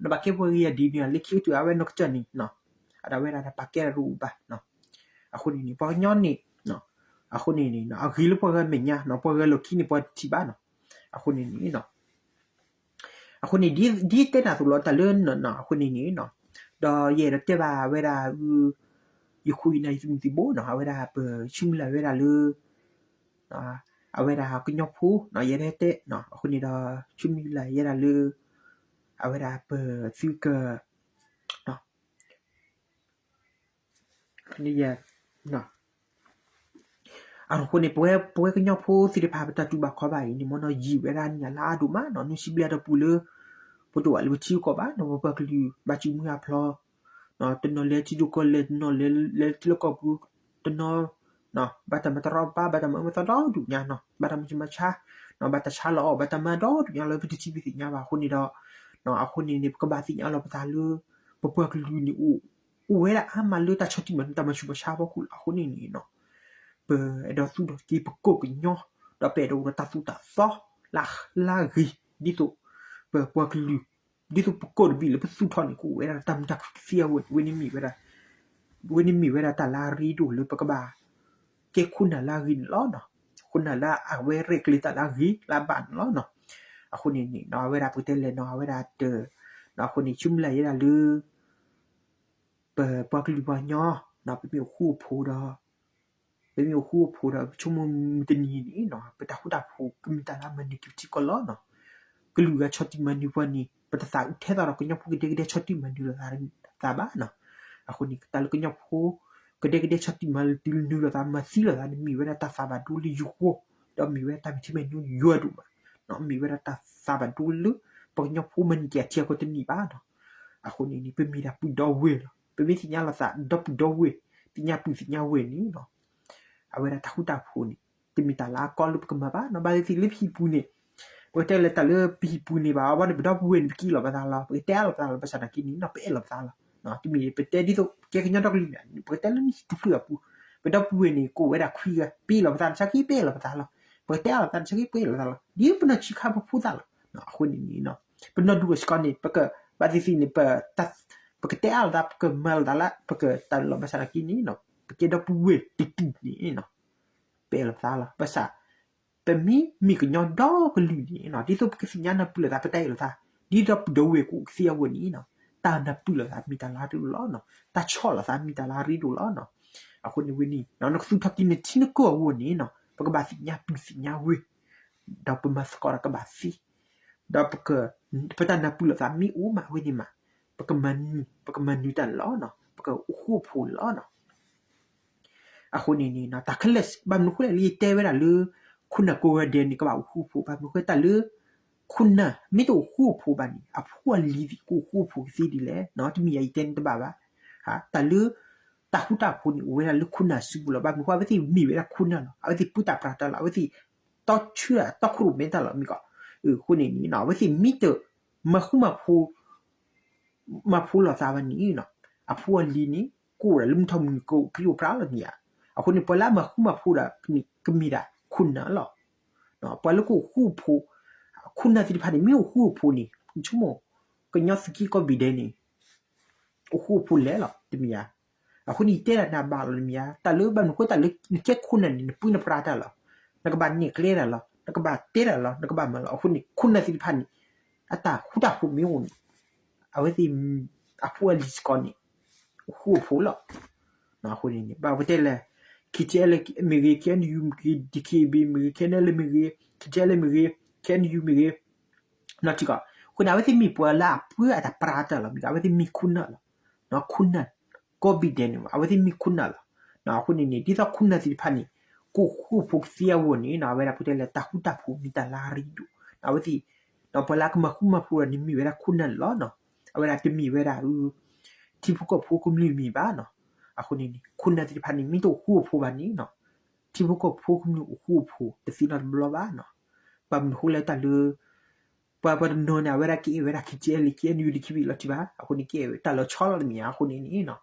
နဘၣ်ကဲပှၤဂ့ၤယၤဒ်န့ၣ် လၢခံကတၢၢ် အဝဲနီၢ်ကစၢ်န့ၣ် အဒၣ်ဝဲဒၣ်တၢ်ပာ်ကဲတအိၣ်ဘၣ်. အဃိန့ၣ်န့ၣ် ပှၤကညီန့ၣ် အဃိန့ၣ်န့ၣ် အဂ့ၤလၢပှၤဂၤမဲာ်ညါနီၤ ပှၤဂၤလီၢ်ခံန့ၣ် ပှၤတထံၣ်ဘၣ်နီၤ. အဃိန့ၣ်န့ၣ် အဃိန့ၣ် ဒ်တဲနၤသိးလီၤ တၢ်လၢနီၤ အဃိန့ၣ်န့ၣ်နီၤ ဒီးယအဲၣ်ဒိးတဲဘၣ်ဝဲဒၣ် ယခိၣ်ယနၢ်ယသူၣ်မုၢ်သံၣ်ဘိနီၤ အဝဲဒၣ်ပဆူမုၢ်လၢ်ဝဲဒၣ်လၢ အဝဲဒၣ်ကညီဖိနီၤ ယအဲၣ်ဒိးတဲ အဃိန့ၣ်ဒီး ဆူမုၢ်လၢ်ယဲဒၣ်လၢ အဝဲဒၣ်ပသုက န့ၣ်ယဲ အဃိန့ၣ် ပဝဲ ပဝဲကညီဖိသ့ၣ်တဖၣ် ပတၢ်တူၢ်ဘၣ်ခီၣ်ဘၣ်အံၤန့ၣ် မ့ၢ်နီၢ်ယံာ်ဝဲဒၣ်နံၣ်အလါအါဒိၣ်မးနီၤ နွံဆံဘျဲၣ်အတီၢ်ပူၤလၢ ပတအိၣ်ဘၣ်လၢပထံပကီၢ်ဘၣ်နီၤ ပပှၤကလုာ် ဘၣ်စုမုၢ်အဖျီ တနီၤလဲၤထံဒိၣ်ကီၢ်လဲၢ် တနီၤလဲၤ လဲၤထံလီၢ်ကီၢ်ပူၤ တနီၤ ဘၣ်တၢ်မၤတရီတပါ ဘၣ်တၢ်မၤအၢမၤသီဒီဒူၣ်ညါနီၤ ဘၣ်တၢ်မၤဆူးမၤဆါ ဘၣ်တၢ်ဆါလီၤအီၣ် ဘၣ်တၢ်မၤဒီဒူၣ်ညါလၢပတထံၣ်ပသ့ၣ်ညါဘၣ်အဃိန့ၣ်ဒီး အဃိန့ၣ်န့ၣ် ပကဘၣ်သ့ၣ်ညါလီၤပသးလၢ ပပှၤကလုာ်န့ၣ်အိၣ် အိၣ်ဝဲဒၣ်အါမးလၢတၢ်ဆီၣ်တံၢ်မၤနၢၤ တၢ်မၤဆူးမၤဆါအဖီခိၣ်လီၤ. အဃိန့ၣ်န့ၣ်နီၤ ပအဲၣ်ဒိးသူၣ်ထီၣ်က့ၤပကီၢ်ကညီ ဒီးပအဲၣ်ဒိးအိၣ်ဒီးတၢ်သိၣ်တၢ်သီ လၢ လၢအဂ့ၤ ဒ်သိး ပပှၤကလုာ် ဒ်သိးပကီၢ်တဘ့ၣ်လၢပသူၣ်ထီၣ်န့ၣ် ကအိၣ်ဝဲဒၣ်တၢ်မုာ်တၢ်ခုၣ်ကသ့အဂီၢ်န့ၣ် ဝဲန့ၣ်မ့ၢ်ဝဲဒၣ် ဝဲန့ၣ်မ့ၢ်ဝဲဒၣ်တၢ်လၢအရ့ဒိၣ်လၢပကဘၣ် ကဲခိၣ်နၢ်လၢအဂ့ၤန့ၣ်လီၤ. ခိၣ်နၢ်လၢအဝဲရဲၣ်ကျဲၤတၢ်လၢအဂ့ၤလၢအဘၣ်န့ၣ်လီၤ. အဃိန့ၣ်န့ၣ် အဝဲဒၣ်ပကတဲလဲၣ်နီၤ အဝဲဒၣ်တ အဃိန့ၣ် ဆူမုၢ်လၢ်ယဲဒၣ်လၢ ပပှၤကလုာ်ပှၤကညီ ပမ့ၢ်အိၣ်ဃူအိၣ်ဖိးဒီး ပမ့ၢ်အိၣ်ဃူအိၣ်ဖိးဒီး ပဆိကမိၣ်မုၢ်တနံၤန့ၣ်နီၤ ပတၢ်ဃူတၢ်ဖိး ကမ့ၢ်တၢ်လၢအမၤနၢၤက့ၤပထံကီၢ်လီၤနီၤ. ကလုာ်ဂၤဆီၣ်တံၢ်မၤနၢၤပှၤန့ၣ် ပတသးအုးထဲသိးဒီး ကညီဖိကဒဲကဒဲဆီၣ်တံၢ်မၤနၢၤလိာ်သးဘၣ်နီၤ. အဃိန့ၣ် တၢ်လၢကညီဖိ ကဒဲကဒဲဆီၣ်တံၢ်မၤနၢၤလိာ်သး မၤသံလိာ်သးန့ၣ် မ့ၢ်ဝဲဒၣ်တၢ်သးဘၣ်ဒိလၢယဂီၢ် ဒီးမ့ၢ်ဝဲဒၣ်တၢ်မ့ၢ်ထံမ့ၢ်နိယွၤဒိၣ်မးနီၤ. မ့ၢ်ဝဲဒၣ်တၢ်သးဘၣ်ဒိလၢ ပကညီဖိမၤန့ၢ်က့ၤအထံအကီၢ်တန့ၢ်ဘၣ်နီၤ. အဃိန့ၣ်န့ၣ် ပမ့ၢ်ဒၣ်ပုၢ်ဒီဝဲၢ်လီၤ. ပမ့ၢ်သ့ၣ်ညါလိာ်သး ဒီပုၢ်ဒီဝဲၢ် သ့ၣ်ညါပုၢ်သ့ၣ်ညါဝဲၢ်န့ၣ်နီၤ အဝဲဒၣ်တၢ်ဃူတၢ်ဖိးန့ၣ် တမ့ၢ်တၢ်လၢအကီလၢပကမၤဘၣ်နီၤ. ဘၣ်သ့ၣ်သ့ၣ်လၢပဟံၣ်ပူၤန့ၣ် ပကတဲလၢတၢ်လၢပဟံၣ်ပူၤန့ၣ် ဘၣ်အဝဲန့ၣ် ပဒီပုၢ်ဝဲၢ်န့ၣ် ပကအ့ၣ်လိာ်ပသးလီၤ. ပကတဲအါလိာ်ပသးလီၤ. ဘၣ်ဆၣ်သနာ်က့န့ၣ်နီၤ ပအဲၣ်လိာ်ပသးလီၤ. တမ့ၢ်ပတဲဒ်သိး ကဲကညီဒီကလုာ်န့ၣ် ပကတဲလၢနဟံၣ်တဖျၢၣ်အပူၤ ပဒီပုၢ်ဝဲၢ်န့ၣ် ကအိၣ်ဝဲဒၣ်ခွံဂၤ ပအဲၣ်လိာ်ပသးတဆါခံ ပအဲၣ်လိာ်ပသးလီၤ. ပကတဲအါလိာ်ပသးတဆါခံ ပအဲၣ်လိာ်ပသးလီၤ. ဒ်ပနီၢ်ဆံးခါပဖိသၣ်လီၤ. အဃိန့ၣ်န့ၣ် ပနီၢ်ဒူၣ်အစ့ၢ်ကီးန့ၣ် ပက ဘၣ်သ့ၣ်သ့ၣ်န့ၣ် ပ ပကတဲအါလိာ်သး ပကမၤလိာ်သးလၢ ပကတၢ်လီၤ. ဘၣ်ဆၣ်သနာ်က့န့ၣ်နီၤ ပကဲဒီပုၢ်ဝဲၢ်တဒူၣ်န့ၣ်နီၤ ပအဲၣ်လိာ်ပသးလီၤ. ဘၣ်ဆၣ် ပမ့ၢ်မ့ၢ်ကညီဒီကလုာ်န့ၣ်နီၤ ဒ်သိးပကသ့ၣ်ညါနၢ်ပၢၢ်လိာ်သး ပတၢ်အဲၣ်လိာ်သး ဒ်ဒီပုၢ်ဒီဝဲၢ်ကအိၣ်ကသ့အဂီၢ်န့ၣ်နီၤ တၢ်နၢ်ပၢၢ်လိာ်သးမ့ၢ်တၢ်လၢအရ့ဒိၣ်လီၤနီၤ. တၢ်ဆီၣ်လိာ်သးမ့ၢ်တၢ်လၢအရ့ဒိၣ်လီၤနီၤ. အဃိန့ၣ်ဝဲန့ၣ် နကသူၣ်ထီၣ်က့ၤနထံနကီၢ်အဂီၢ်န့ၣ်နီၤ ပကဘၣ်သ့ၣ်ညါပုၢ်သ့ၣ်ညါဝဲၢ် ဒီးပမၤသကိးတၢ်ကဘၣ်သ့ ဒီးပ ပတၢ်နၢ်ပၢၢ်လိာ်သးမ့ၢ်အိၣ်မးဝဲန့ၣ်မး ပကမၤနၢၤ ပကမၤနၢၤတၢ်န့ၣ်လီၤနီၤ. ပ ကအိၣ်ဃူအိၣ်ဖိးန့ၣ်လီၤ. အဃိန့ၣ်န့ၣ် တၢ်ခဲလၢာ် ဘၣ်မနုၤအဃိလဲၣ် လၢယတဲဝဲဒၣ်လၢ ခိၣ်နၢ်ကိးဂၤဒဲးန့ၣ် ကဘၣ်အိၣ်ဃူအိၣ်ဖိး, ဘၣ်မနုၤအဃိတၢ်လၢ ခိၣ်နၢ်မ့ၢ်တအိၣ်ဃူအိၣ်ဖိးဘၣ်န့ၣ် အဖိအလံၤသ့ၣ်ကအိၣ်ဃူအိၣ်ဖိးကသ့ဒ်လဲၣ်. တမ့ၢ်ယၤယတဲန့ၣ်တဘၣ်ဘၣ်. တၢ်လၢ တၢ်ဃူတၢ်ဖိးန့ၣ် အိၣ်ဝဲဒၣ်လၢခိၣ်နၢ်စုပူၤလီၤ. ဘၣ်မနုၤအဃိအဝဲသ့ၣ်မ့ၢ်ဝဲဒၣ်ခိၣ်နၢ်လီၤ. အဝဲသ့ၣ်ပုၢ်တၢ်ပြးတၢ်လီၤ. အဝဲသ့ၣ် တီဆှၢ တီခိၣ်ရိၣ်မဲတၢ်လီၤမ့ၢ်ကီး. အဃိန့ၣ်န့ၣ် အဝဲသ့ၣ်မ့ၢ်တ မၤဃူမၤဖိး မၤဖိးလိာ်သးဘၣ်န့ၣ် အဖိအလံၤန့ၣ် ကအိၣ်ဒၣ်လၢမုၢ်ထီၣ်မုၢ်နုာ် ကအိၣ်ပြံအိၣ်ပြါလီၤမ့ၢ်ဧါ. အဃိန့ၣ် ပှၤလၢအမၤဃူမၤဖိးဒီး ကမ့ၢ်ဒၣ်ခိၣ်နၢ်လီၤ. ပှၤလၢကအိၣ်ဃူအိၣ်ဖိး ခိၣ်နၢ်သ့ၣ်တဖၣ်န့ၣ် မ့ၢ်အိၣ်ဃူအိၣ်ဖိးန့ၣ် ဆိကမိၣ် ကညီသုးက့ကိးဘ့ၣ်ဒဲးန့ၣ် အိၣ်ဃူအိၣ်ဖိးလဲၣ်လီၤ တမ့ၢ်ဧါ. အဃိန့ၣ် ယတဲဒၣ်နၤဘၣ်လီၤတမ့ၢ်ဧါ. တၢ်လၢဘၣ်မနုၤအဃိ တၢ်လၢနကဲခိၣ်နၢ်န့ၣ် နပုၢ်နပြးတၢ်လီၤ. နကဘၣ်နဲၣ်ကျဲတၢ်လီၤ. နကဘၣ်တဲတၢ်လီၤ. နကဘၣ်မၤလီၤ. အဃိန့ၣ် ခိၣ်နၢ်သ့ၣ်တဖၣ်န့ၣ် အတၢ်ဃူတၢ်ဖိးမ့ၢ်အိၣ်န့ၣ် အဝဲသ့ၣ် အဖိအလံၤစ့ၢ်ကီးန့ၣ် အိၣ်ဃူအိၣ်ဖိးလီၤ. အဃိန့ၣ် ဘၣ်ပတဲလဲၣ် KTLA မ့ၢ်ဂ့ၤ KNU မ့ၢ်ဂ့ၤ DKBA မ့ၢ်ဂ့ၤ KNLA မ့ၢ်ဂ့ၤ KTLA မ့ၢ်ဂ့ၤ KNU မ့ၢ်ဂ့ၤ နီၢ်ထံကီၢ် အဃိန့ၣ် အဝဲသ့ၣ်မ့ၢ်ပှၤလၢအပုၢ်အတၢ်ပြးတၢ်လီၤမ့ၢ်ကီး အဝဲသ့ၣ်မ့ၢ်ခိၣ်နၢ်လီၤ. ခိၣ်နၢ် ကိးဘ့ၣ်ဒဲးန့ၣ် အဝဲသ့ၣ်မ့ၢ်ခိၣ်နၢ်လီၤ. အဃိန့ၣ်န့ၣ် ဒ်သိးခိၣ်နၢ်သ့ၣ်တဖၣ်န့ၣ် ကအိၣ်ဃူအိၣ်ဖိးကသ့အဂီၢ်န့ၣ် အဝဲဒၣ်ပတဲလဲၣ် တၢ်ဃူတၢ်ဖိးမ့ၢ်တၢ်လၢအရ့ဒိၣ် အဝဲသ့ၣ် ပှၤလၢအကမၤဃူမၤဖိးဒီးန့ၣ်မ့ၢ်ဝဲဒၣ်ခိၣ်နၢ်န့ၣ်လီၤ. အဝဲဒၣ်တမ့ၢ်ဝဲဒၣ် ထံဖိကီၢ်ဖိကမျၢၢ်မ့ၢ်ဘၣ်နီၤ. အဃိန့ၣ်န့ၣ် ခိၣ်နၢ်သ့ၣ်တဖၣ်န့ၣ် မ့ၢ်တအိၣ်ဃူအိၣ်ဖိးဘၣ်န့ၣ်နီၤ ထံဖိကီၢ်ဖိကမျၢၢ်အိၣ်ဃူအိၣ်ဖိးတသ့နီတဘျီဘၣ်နီၤ. ဘၣ်မနုၤအဃိလဲၣ်တၢ်လၢ ပှၤပှၤတနီၤန့ၣ် အဝဲဒၣ်ကအဲၣ်ဝဲဒၣ် KTLA KNU DKBA လီၤတံၢ်ဘၣ်. အဃိန့ၣ် ကအဲၣ်ဝဲတၢ်လီၤဆီလီၤတမ့ၢ်ဧါ. အဃိန့ၣ်န့ၣ်နီၤ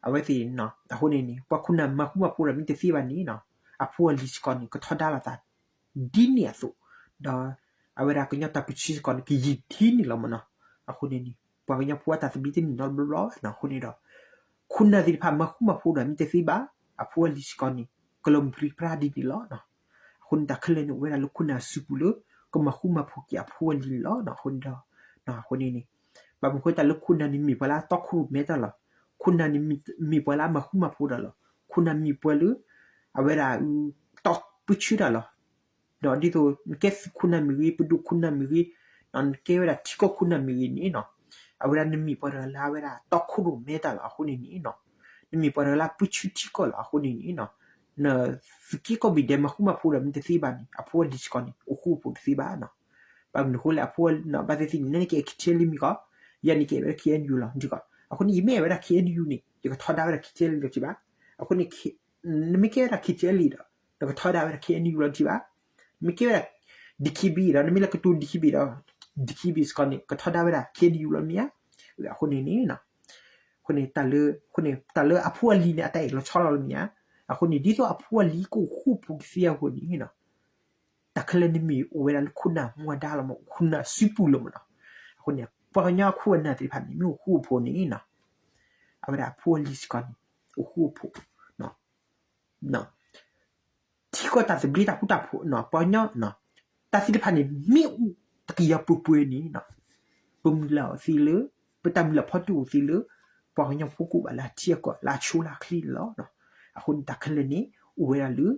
အဝဲသ့ၣ် အဃိန့ၣ်န့ၣ် ပှၤခိၣ်နၢ်မၤဃူမၤဖိးဒီးမ့ၢ်တသ့ဘၣ်န့ၣ်နီၤ အဖိအလံၤစ့ၢ်ကီးန့ၣ် ကထီဒါလိာ်သး ဒ်န့ၣ်အသိး ဒီး အဝဲဒၣ်ကညီတၢ်ပၢဆှၢစ့ၢ်ကီးန့ၣ် ကယံာ်ဒ်န့ၣ်လီၤမ့ၢ်နီၤ. အဃိန့ၣ်န့ၣ် ပှၤကညီဖိအတၢ်သဘျ့တန့ၢ်နီတဘျီဘၣ်နီၤ. အဃိန့ၣ်ဒီး ခိၣ်နၢ်သ့ၣ်တဖၣ်မၤဃူမၤဖိးဒီးမ့ၢ်တသ့ဘၣ် အဖိအလံၤစ့ၢ်ကီးန့ၣ် ကလီၤမုၢ်ပြံပြါဒ်န့ၣ်လီၤနီၤ. အဃိန့ၣ် တၢ်ခဲလၢာ်န့ၣ် အိၣ်ဝဲဒၣ်လၢခိၣ်နၢ်အစုပူၤလၢ ကမၤဃူမၤဖိးက့ၤအဖိအလံၤန့ၣ်လီၤနီၤ. အဃိန့ၣ်ဒီး အဃိန့ၣ်န့ၣ် ဘၣ်မနုၤအဃိတၢ်လၢခိၣ်နၢ်န့ၣ်မ့ၢ်ပှၤလၢအတီခိၣ်ရိၣ်မဲတၢ်လီၤ. ခိၣ်နၢ်န့ၣ်မ့ၢ်ပှၤလၢအမၤဃူမၤဖိးတၢ်လီၤ. ခိၣ်နၢ်မ့ၢ်ပှၤလၢ အဝဲဒၣ် တီပၢဆှၢတၢ်လီၤ. ဒီးဒ်သိး နကဲသုးခိၣ်နၢ်မ့ၢ်ဂ့ၤ ပဒိၣ်ခိၣ်နၢ်မ့ၢ်ဂ့ၤ နကဲဝဲဒၣ်ထံကီၢ်ခိၣ်နၢ်မ့ၢ်ဂ့ၤန့ၣ်နီၤ အဝဲဒၣ်နမ့ၢ်ပှၤတဂၤလၢအဝဲဒၣ်တီခိၣ်ရိၣ်မဲတၢ်လီၤ. အဃိန့ၣ်န့ၣ်နီၤ နမ့ၢ်ပှၤတဂၤလၢအပၢဆှၢထံကီၢ်လီၤ. အဃိန့ၣ်န့ၣ်နီၤ နသုးက့ကိးဘ့ၣ်ဒဲးမၤဃူမၤဖိးဒီးမ့ၢ်တသ့ဘၣ်န့ၣ် အဖိအလံၤစ့ၢ်ကီးန့ၣ် အိၣ်ဃူအိၣ်ဖိးတသ့ဘၣ်နီၤ. ဘၣ်မနုၤအဃိလဲၣ် အဖိ ဘၣ်သ့ၣ်သ့ၣ်န့ၣ် နကဲ KTLA မ့ၢ်ကီး ယၤန့ၣ်ကဲဝဲဒၣ် KNU လီၤ နထံကီၢ်. အဃိန့ၣ် ယမ့ၢ်ဝဲဒၣ် KNU န့ၣ် ယကထီဒါဝဲဒၣ် KTLA လီၤတံၢ်ဘၣ်. အဃိန့ၣ် နမ့ၢ်ကဲဝဲဒၣ် KTLA ဒီး နကထီဒါဝဲဒၣ် KNU လီၤတံၢ်ဘၣ်. နမ့ၢ်ကဲဝဲဒၣ် DKBA ဒီး နမ့ၢ်လၢကတိၤ DKBA ဒီး DKBA စ့ၢ်ကီးန့ၣ် ကထီဒါဝဲဒၣ် KNU လီၤမ့ၢ်ဧါ. အဃိန့ၣ်န့ၣ် အဃိန့ၣ် တၢ်လၢ အဃိန့ၣ် တၢ်လၢအဖိအလံၤန့ၣ် အတၢ်အဲၣ်လီၤဆီလီၤလီၤမ့ၢ်ဧါ. အဃိန့ၣ် ဒ်သိးအဖိအလံၤကအိၣ်ဃူအိၣ်ဖိးကသ့အဂီၢ်န့ၣ်နီၤ တၢ်ခဲလၢာ်န့ၣ်မ့ၢ်အိၣ်ဝဲဒၣ်လၢခိၣ်နၢ်မူဒါလီၤမး ခိၣ်နၢ်စုပူၤလီၤမးနီၤ. အဃိန့ၣ် ပှၤကညီအခိၣ်အနၢ်သ့ၣ်တဖၣ်န့ၣ် မ့ၢ်အိၣ်ဃူအိၣ်ဖိးန့ၣ်နီၤ အဝဲဒၣ်အဖိအလံၤစ့ၢ်ကီးန့ၣ် အိၣ်ဃူအိၣ်ဖိး ထံကီၢ်တၢ်သဘျ့တၢ်ဃူတၢ်ဖိးနီၤ ပှၤကညီ တၢ်သ့ၣ်တဖၣ်န့ၣ် မ့ၢ်အိၣ်တကယၤပှဲၤပှဲၤန့ၣ်နီၤ ပမုၢ်လၢ်အီၤသ့လၢ ပတၢ်မုၢ်လၢ်ဖီတၢၣ်အိၣ်သ့လၢ ပှၤကညီဖိကအိၣ်ဘၣ်လၢအထံအကီၢ် လၢအဆိလၢအချ့န့ၣ်လီၤ. အဃိန့ၣ် တၢ်ခဲလၢာ်န့ၣ် အိၣ်ဝဲဒၣ်လၢ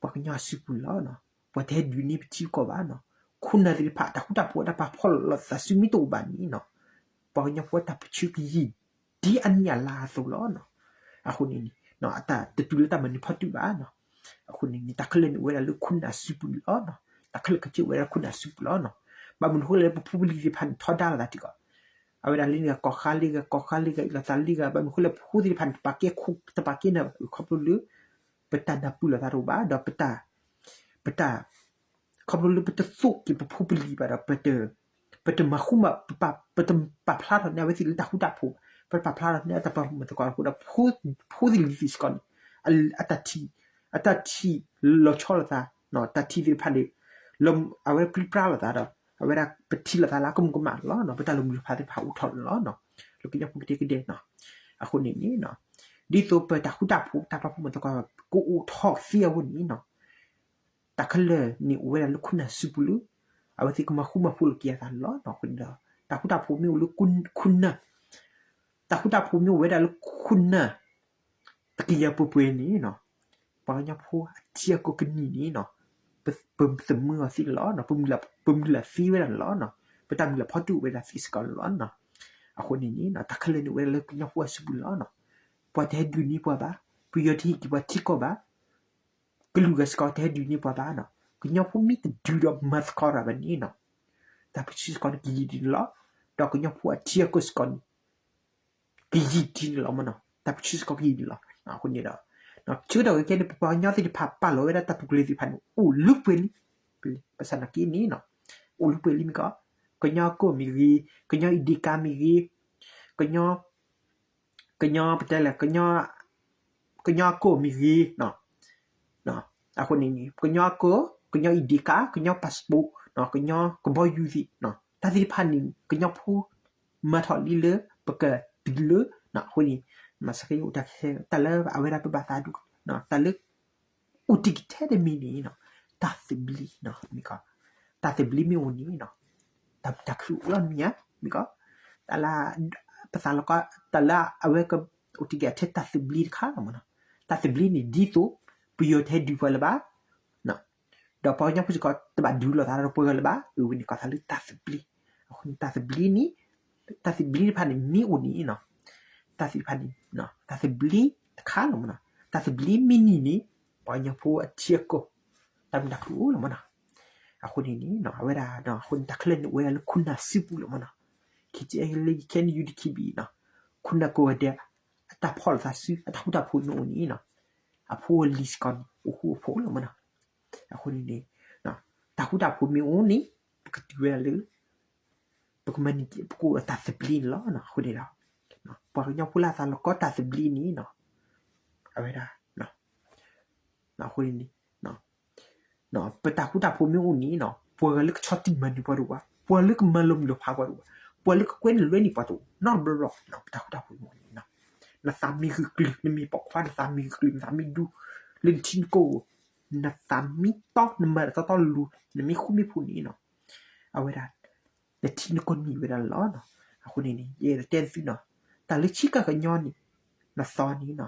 ပှၤကညီအစုပူၤလီၤ. ပှၤတဟဲဒုးန့ၢ်ပထံပကီၢ်ဘၣ်နီၤ. ခိၣ်နၢ်သ့ၣ်တဖၣ် တၢ်ဃူတၢ်ဖိး တၢ်ပာ်ဖှိၣ်လိာ်သးစုမ့ၢ်တအိၣ်ဘၣ်န့ၣ်နီၤ ပှၤကညီဖိတၢ်ပၢဆှၢကယံာ် ဒ်အနံၣ်အလါအသိးလီၤ. အဃိန့ၣ်န့ၣ် အတၢ်တတုၤလၢတၢ်မၤနၢၤဖီတၢၣ်ဘၣ်နီၤ. အဃိန့ၣ်န့ၣ် တၢ်ခဲလၢာ်န့ၣ် အိၣ်ဝဲဒၣ်လၢခိၣ်နၢ်စုပူၤန့ၣ်လီၤ. တၢ်ခဲလၢာ်ခဲဆ့အိၣ်ဝဲဒၣ်လၢခိၣ်နၢ်စုပူၤလီၤ. ဘၣ်မနုၤအဃိလဲၣ် ပဖိပလံၤသ့ၣ်တဖၣ်န့ၣ် ထီဒါလိာ်သးထံကီၢ် အဝဲဒၣ်လၢန့ၣ် ကီၢ်ဃါလၢဂၤ ကီၢ်ဃါလၢဂၤ အ့ၣ်လိာ်သးလၢဂၤ ဘၣ်မနုၤအဃိလဲၣ် ဖိသ့ၣ်တဖၣ်န့ၣ် တပာ်ကဲခိၣ် တပာ်ကဲနၢ် ခီဖျိလၢ ပတၢ်နၢ်ပၢၢ်လိာ်သးတအိၣ်ဘၣ် ဒီးပတၢ် ပတၢ် ခီဖျိလၢပတသိၣ်က့ၤပဖိပလံၤဘၣ်ဒီး ပတ ပတမၤဃူမၤ ပတပာ်ဖျါထီၣ်န့ၢ်အဝဲသ့ၣ်လၢတၢ်ဃူတၢ်ဖိး ပတပာ်ဖျါထီၣ်န့ၢ်အတၢ်ပာ်ဖှိၣ်မၤသကိးအဃိဒီး ဖိသ့ၣ်လံၤသ့ၣ်စ့ၢ်ကီးန့ၣ် အတၢ်ထံၣ် အတၢ်ထံၣ်လီၤဆီလိာ်သး တၢ်ထံၣ်သ့ၣ်တဖၣ်န့ၣ် အဝဲပြံပြါလိာ်သးဒီး အဝဲဒၣ်ပထံၣ်လိာ်သးလၢအကမူၤကမၣ်န့ၣ်လီၤ. ပတၢ်လီၤမုၢ်လီၤဖးသ့ၣ်တဖၣ်အိၣ်ထီၣ်န့ၣ်လီၤ. လၢကညီဖိကဒဲကဒဲနီၤ အဃိန့ၣ်န့ၣ် ဒ်သိးပတၢ်ဃူတၢ်ဖိး တၢ်ပာ်ဖှိၣ်မၤသကိး ကအိၣ်ထီၣ်ကသ့အဂီၢ်န့ၣ်နီၤ တၢ်ခဲလၢာ်န့ၣ်အိၣ်ဝဲဒၣ်လၢခိၣ်နၢ်စုပူၤလၢ အဝဲသ့ၣ်ကမၤဃူမၤဖိးလိာ်က့ၤအသးန့ၣ်လီၤ. အဃိန့ၣ်ဒီး တၢ်ဃူတၢ်ဖိးမ့ၢ်အိၣ်လၢခိၣ်နၢ် တၢ်ဃူတၢ်ဖိးမ့ၢ်အိၣ်ဝဲဒၣ်လၢခိၣ်နၢ် တကယၤပှဲၤပှဲၤန့ၣ်နီၤ ပှၤကညီဖိအထံအကီၢ်ကနံၣ်န့ၣ်နီၤ ပသမၢအီၤသ့န့ၣ်လီၤ. ပမုၢ်လၢ်သ့ဝဲဒၣ်န့ၣ်လီၤ. ပတၢ်မုၢ်လၢ်ဖီတၢၣ်အိၣ်ဝဲဒၣ်သ့စ့ၢ်ကီးန့ၣ်လီၤ. အဃိန့ၣ်န့ၣ် တၢ်ခဲလၢာ်န့ၣ်အိၣ်ဝဲဒၣ်လၢကညီဖိအစုပူၤလီၤ. ပှၤတဟဲဒုးန့ၢ်ပှၤဘၣ်, ပယီၤတဟံးက့ၤပှၤထံကီၢ်ဘၣ်, ကလုာ်ဂၤစ့ၢ်ကီးတဟဲဒုးန့ၢ်ပှၤဘၣ်နီၤ. ကညီဖိမ့ၢ်တဒုးဒီးမၤသကိးတၢ်ဘၣ်န့ၣ်နီၤ, တၢ်ပၢဆှၢစ့ၢ်ကီးန့ၣ်ကယံာ်ဒ်န့ၣ်လီၤ. ဒီးကညီဖိအထံအကီၢ်စ့ၢ်ကီးန့ၣ် ကယံာ်ဒ်န့ၣ်လီၤမနီၤ, တၢ်ပၢဆှၢစ့ၢ်ကီးကယံာ်ဒ်န့ၣ်လီၤ. အဃိန့ၣ်ဒီး ဆၢကတီၢ်ခဲအံၤန့ၣ် ပပှၤကညီသ့ၣ်တဖၣ်ပာ်လီၤဝဲဒၣ်တၢ်ပူၤကွံာ်သ့ၣ်တဖၣ်န့ၣ် အိၣ်လၢပှဲၤလံ, ဘၣ်ဆၣ်သနာ်က့န့ၣ် အိၣ်လၢပှဲၤလံမ့ၢ်ကီး, ကညီကီၢ်မ့ၢ်ဂ့ၤ, ကညီအံၤဒ့ကါမ့ၢ်ဂ့ၤ, ကညီ ကညီပတဲလဲၣ်, ကညီကီၢ်မ့ၢ်ဂ့ၤ, အဃိန့ၣ်န့ၣ် ကညီကီၢ်, ကညီအံၤဒ့ကါ, ကညီ passport, ကညီကဘီယူၤသ့ၣ်, တၢ်သ့ၣ်တဖၣ်န့ၣ် ကညီဖိ မၤထီၣ်လံလၢပကတုၤလၢ, အဃိန့ၣ် မၤစၢၤကယိတၢ်ခဲ တၢ်လၢအဝဲဒၣ်ပဘၣ်သးဒူၣ်, တၢ်လၢ အိၣ်တ့ၢ်က့ၤထဲတမံၤန့ၣ်နီၤ, တၢ်သဘျ့နီၤ, မ့ၢ်ကီး, တၢ်သဘျ့မ့ၢ်အိၣ်န့ၣ်နီၤ, တၢ်မုာ်တၢ်ခုၣ်အိၣ်လီၤမ့ၢ်ဧါ, မ့ၢ်ကီး, တၢ်လၢ ပသးလီၤကီး တၢ်လၢအဝဲက အိၣ်တ့ၢ်က့ၤထဲတၢ်သဘျ့တခါလီၤမနီၤ, တၢ်သဘျ့န့ၣ် ဒ်သိး ပယီၤတဟဲဒုးပှၤလၢၤဘၣ် ဒီးပှၤကညီဖိစ့ၢ်ကီး တဘၣ်ဒုးလိာ်သးဒီးပှၤဂၤလၢၤဘၣ်, အဝဲန့ၣ်ကိးသးလၢတၢ်သဘျ့, အဃိန့ၣ်တၢ်သဘျ့န့ၣ်, တၢ်သဘျ့တဖၣ်န့ၣ်မ့ၢ်အိၣ်န့ၣ်နီၤ, တၢ်သဘျ့တဖၣ်န့ၣ်, တၢ်သဘျ့တခါလီၤမနီၤ, တၢ်သဘျ့မ့ၢ်န့ၢ်န့ၣ်, ပှၤကညီဖိအထံအကီၢ်, တၢ်မုာ်တၢ်ခုၣ်အိၣ်လီၤမနီၤ, အဃိန့ၣ်န့ၣ် အဝဲဒၣ် အဃိန့ၣ်တၢ်ခဲလၢာ်န့ၣ်အိၣ်ဝဲဒၣ်လၢခိၣ်နၢ်စုပူၤလီၤမနီၤ, ခဲအံၤလၢယခဲန့ၣ် ယူၤဒံခံဘံၣ်နီၤ, ခိၣ်နၢ်ကိးဂၤဒဲး အတၢ်ဖီၣ်လိာ်သးစု အတၢ်ဃူတၢ်ဖိးမ့ၢ်အိၣ်န့ၣ်နီၤ, အဖိအလံၤစ့ၢ်ကီးန့ၣ် အိၣ်ဃူအိၣ်ဖိးလီၤမနီၤ, အဃိန့ၣ်န့ၣ် တၢ်ဃူတၢ်ဖိးမ့ၢ်အိၣ်န့ၣ် ပကတုၤဝဲဒၣ်လၢ ပကမၤန့ၢ်က့ၤ ပကအိၣ်ဒီးတၢ်သဘျ့န့ၣ်လီၤ. အဃိန့ၣ်ဒီး ပှၤကညီဖိလၢအသးလီၤကီတၢ်သဘျ့န့ၣ် အဝဲဒၣ် အဃိန့ၣ်န့ၣ် ပတၢ်ဃူတၢ်ဖိးမ့ၢ်အိၣ်န့ၣ် ပှၤဂၤလၢကဆီၣ်တံၢ်မၤနၢၤပှၤတအိၣ်ဘၣ်, ပှၤလၢကမၤလီၤမုၢ်လီၤဖးပှၤတအိၣ်ဘၣ်, ပှၤလၢကကွဲနုာ်လွဲနုာ်ပှၤတအိၣ်, နီတဘျီဘျီ ပတၢ်ဃူတၢ်ဖိးမ့ၢ်အိၣ်န့ၣ် နသးမ့ၢ်ဂုာ်ကျုာ် နမ့ၢ်ပိာ်ခွါ နသးမ့ၢ်ဂုာ်ကျုာ် နသးမ့ၢ်ဒူ လၢနထံနကီၢ် နသးမ့ၢ်တီ နမၤတၢ်တီတီလိၤလိၤ နမ့ၢ်ဃူမ့ၢ်ဖိးန့ၣ် အဝဲဒၣ် နထံနကီၢ်န့ၢ်ဝဲဒၣ်လီၤ. အဃိန့ၣ်န့ၣ် ယအဲၣ်ဒိးတဲနသုနီၤ, တၢ်လၢဆံးကၢ်ကညီန့ၣ် နသီန့ၣ်နီၤ,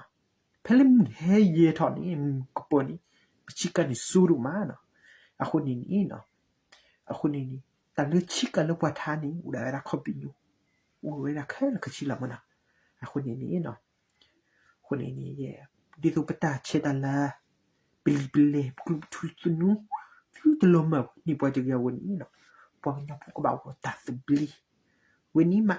ဖဲလၢမုၢ်ဟဲယဲၤထီၣ်န့ၣ် မုၢ်ကပၢၤန့ၣ် ပဆံးကၢ်န့ၣ်စိဒိၣ်မးနီၤ. အဃိန့ၣ်န့ၣ် အဃိန့ၣ်န့ၣ် တၢ်လၢဆံးကၢ်လၢပှၤထါန့ၣ် အိၣ်ဒၣ်ဝဲဒၣ်ခီပညီ အိၣ်ဝဲဒၣ်ခဲလၢာ်ခဲဆ့လီၤမးနီၤ. အဃိန့ၣ်န့ၣ် အဃိန့ၣ်န့ၣ် ဒ်သိးပတၢ်ဆဲးတၢ်လၤ ပလံာ်ပလဲၢ် ပကျိၣ်ပထူသနူ သုတလီၤမၢ်န့ၢ်ပှၤတဂ့ၤအဂီၢ်န့ၣ် ပှၤကညီဖိကဘၣ်အိၣ်ဒီးတၢ်သဘျ့, ဝဲန့ၣ်မး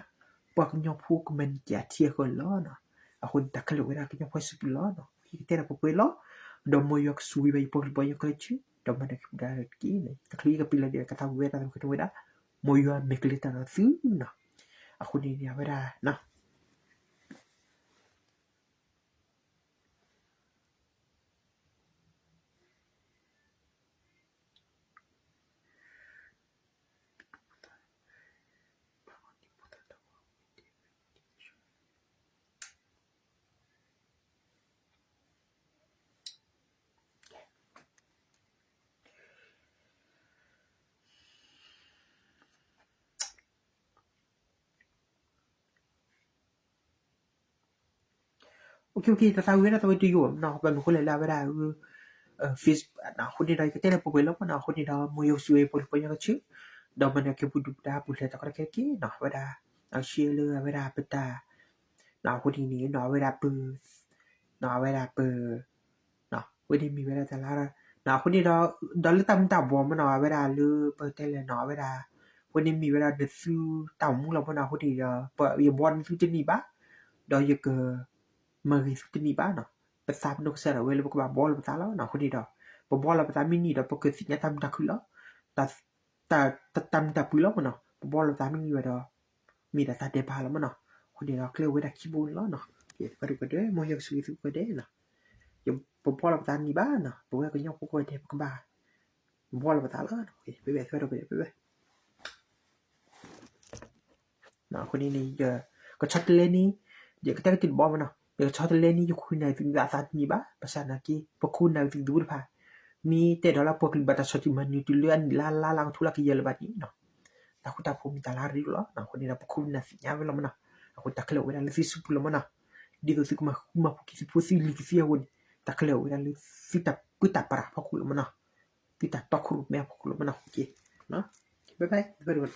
ပှၤကညီဖိကမၤန့ၢ်က့ၤအထံအကီၢ်န့ၣ်လီၤ. အဃိန့ၣ် တၢ်ခဲလၢာ်ဝဲဒၣ်ကညီဖိစုပူၤလီၤ. ယကတဲဒၣ်ပှဲၤပှဲၤလီၤ. ဒီးမ်ယွၤကဆိၣ်ဂ့ၤဘၣ်ယပှၤကလုာ်ပှၤကညီခဲလၢာ်ဆ့ ဒီးမၤနၢၤက့ၤပှၤဒၣ်တက့ၢ်န့ၣ် တချုးယကပျံၤလီၤဒံး ကသးဝံၣ်ဝဲတၢ်သဘျ့ကတိၤဝဲဒၣ် မ်ယွၤမဲာ်ကလဲၤတၢ်ဒီးသုနီၤ. အဃိန့ၣ်န့ၣ် အဝဲဒၣ်တၢ်သးဝံၣ်ဝဲဒၣ်သဝဲတယိာ်နီၤ ဘၣ်မနုၤအဃိလဲၣ်လၢအဝဲဒၣ် Facebook နီၤ အဃိန့ၣ်ဒီး ယကတဲလၢပှဲၤပှဲၤလီၤမးနီၤ အဃိန့ၣ်ဒီး မ်ယွၤကဆိၣ်ဂ့ၤပှၤကလုာ်ပှၤကညီကဲၣ်ဆိး ဒီးမၤနၢၤက့ၤပှၤဒုၣ်ပှၤဒါပူၤဖျဲးသီခါတကဲက့ၤနီၤ အဝဲဒၣ် အရှဲလၢအဝဲဒၣ်ပတၢ် နီၤ အဃိန့ၣ်န့ၣ်နီၤ အဝဲဒၣ်ပ နီၤ အဝဲဒၣ်ပ နီၤ ဝဲန့ၣ်မ့ၢ်ဝဲဒၣ်တၢ်လၢ နီၤ အဃိန့ၣ်ဒီး ဒီးလၢတၢ်မူၤတၢ်ဘှီးမးနီၤ အဝဲဒၣ်လၢပတဲလဲၣ်နီၤ အဝဲဒၣ် ဝဲန့ၣ်မ့ၢ်ဝဲဒၣ်နသုတၢ်အိၣ်မူလီၤမးနီၤ အဃိန့ၣ်ဒီး ယဘှီနသုတန့ၢ်ဘၣ် ဒီးယက မၤဂ့ၤသုတန့ၢ်ဘၣ်နီၤ ပသးပနီၣ်ကစၢ်ဒၣ်ဝဲလၢပကဘၣ်ဘှီလီၤပသးလီၤနီၤ အဃိန့ၣ်ဒီး ပဘှီလီၤပသးမ့ၢ်န့ၢ်ဒီး ပကသ့ၣ်ညါတၢ်မုာ်တၢ်ခုၣ်လီၤ တၢ် တၢ်မုာ်တၢ်ပှံၤလီၤမးနီၤ ပဘှီလီၤပသးမ့ၢ်န့ၢ်ဝဲဒီး မ့ၢ်ဒၣ်တၢ်ဒဲးဘးလီၤမးနီၤ အဃိန့ၣ်ဒီး ကျဲအိၣ်ဝဲဒၣ်ခံဘိန့ၣ်လီၤနီၤ ပှဲၤပှဲၤဒီး မ်ယွၤကဆိၣ်ဂ့ၤသုကိးဂၤဒဲးနီၤ ပဘှီလီၤပသးန့ၢ်ဘၣ်နီၤ ပဝဲကညီဖိကိးဂၤဒဲး ပကဘၣ် ဘှီလီၤပသးလီၤ ပဘဲၣ် ပဘဲၣ် အဃိန့ၣ်န့ၣ် ယကဆီတလဲန့ၣ် ယကတဲကတၢၢ်တဘီမးနီၤ ယကဆီတလဲန့ၣ် ယခိၣ်နၢ်သုအသးတန့ၢ်ဘၣ် ဘၣ်ဆၣ်သနာ်က့ ပခိၣ်နၢ်သုသ့ၣ်တဖၣ် မ့ၢ်တဲဒီးလၢပှၤကလုာ်ဘၣ်တၢ်ဆီၣ်တံၢ်မၤနၢၤ တုၤလၢအနံၣ်လါလါလါကထိလၢကယဲၢ်လၢၤဘၣ်န့ၣ်နီၤ တၢ်ဃူတၢ်ဖိးမ့ၢ်တၢ်လၢအရ့ဒိၣ်လီၤ အဃိန့ၣ်ဒီး ပခိၣ်ပနၢ်သ့ၣ်ညါဝဲလီၤမးနီၤ အဃိတၢ်ခဲလၢာ်အိၣ်ဝဲဒၣ်လၢသုစုပူၤလီၤမးနီၤ ဒ်သိးသုကမၤဃူမၤဖိးက့ၤသုဖိသုလံၤသုသ့ၣ်အဂီၢ်န့ၣ် တၢ်ခဲလၢာ်အိၣ်ဝဲဒၣ်လၢသုတၢ်ပၢတၢ်ပြးအဖီခိၣ်လီၤမးနီၤ သုတၢ်တီခိၣ်ရိၣ်မဲအဖီခိၣ်လီၤမးနီၤ ဘၣ်ဘၣ်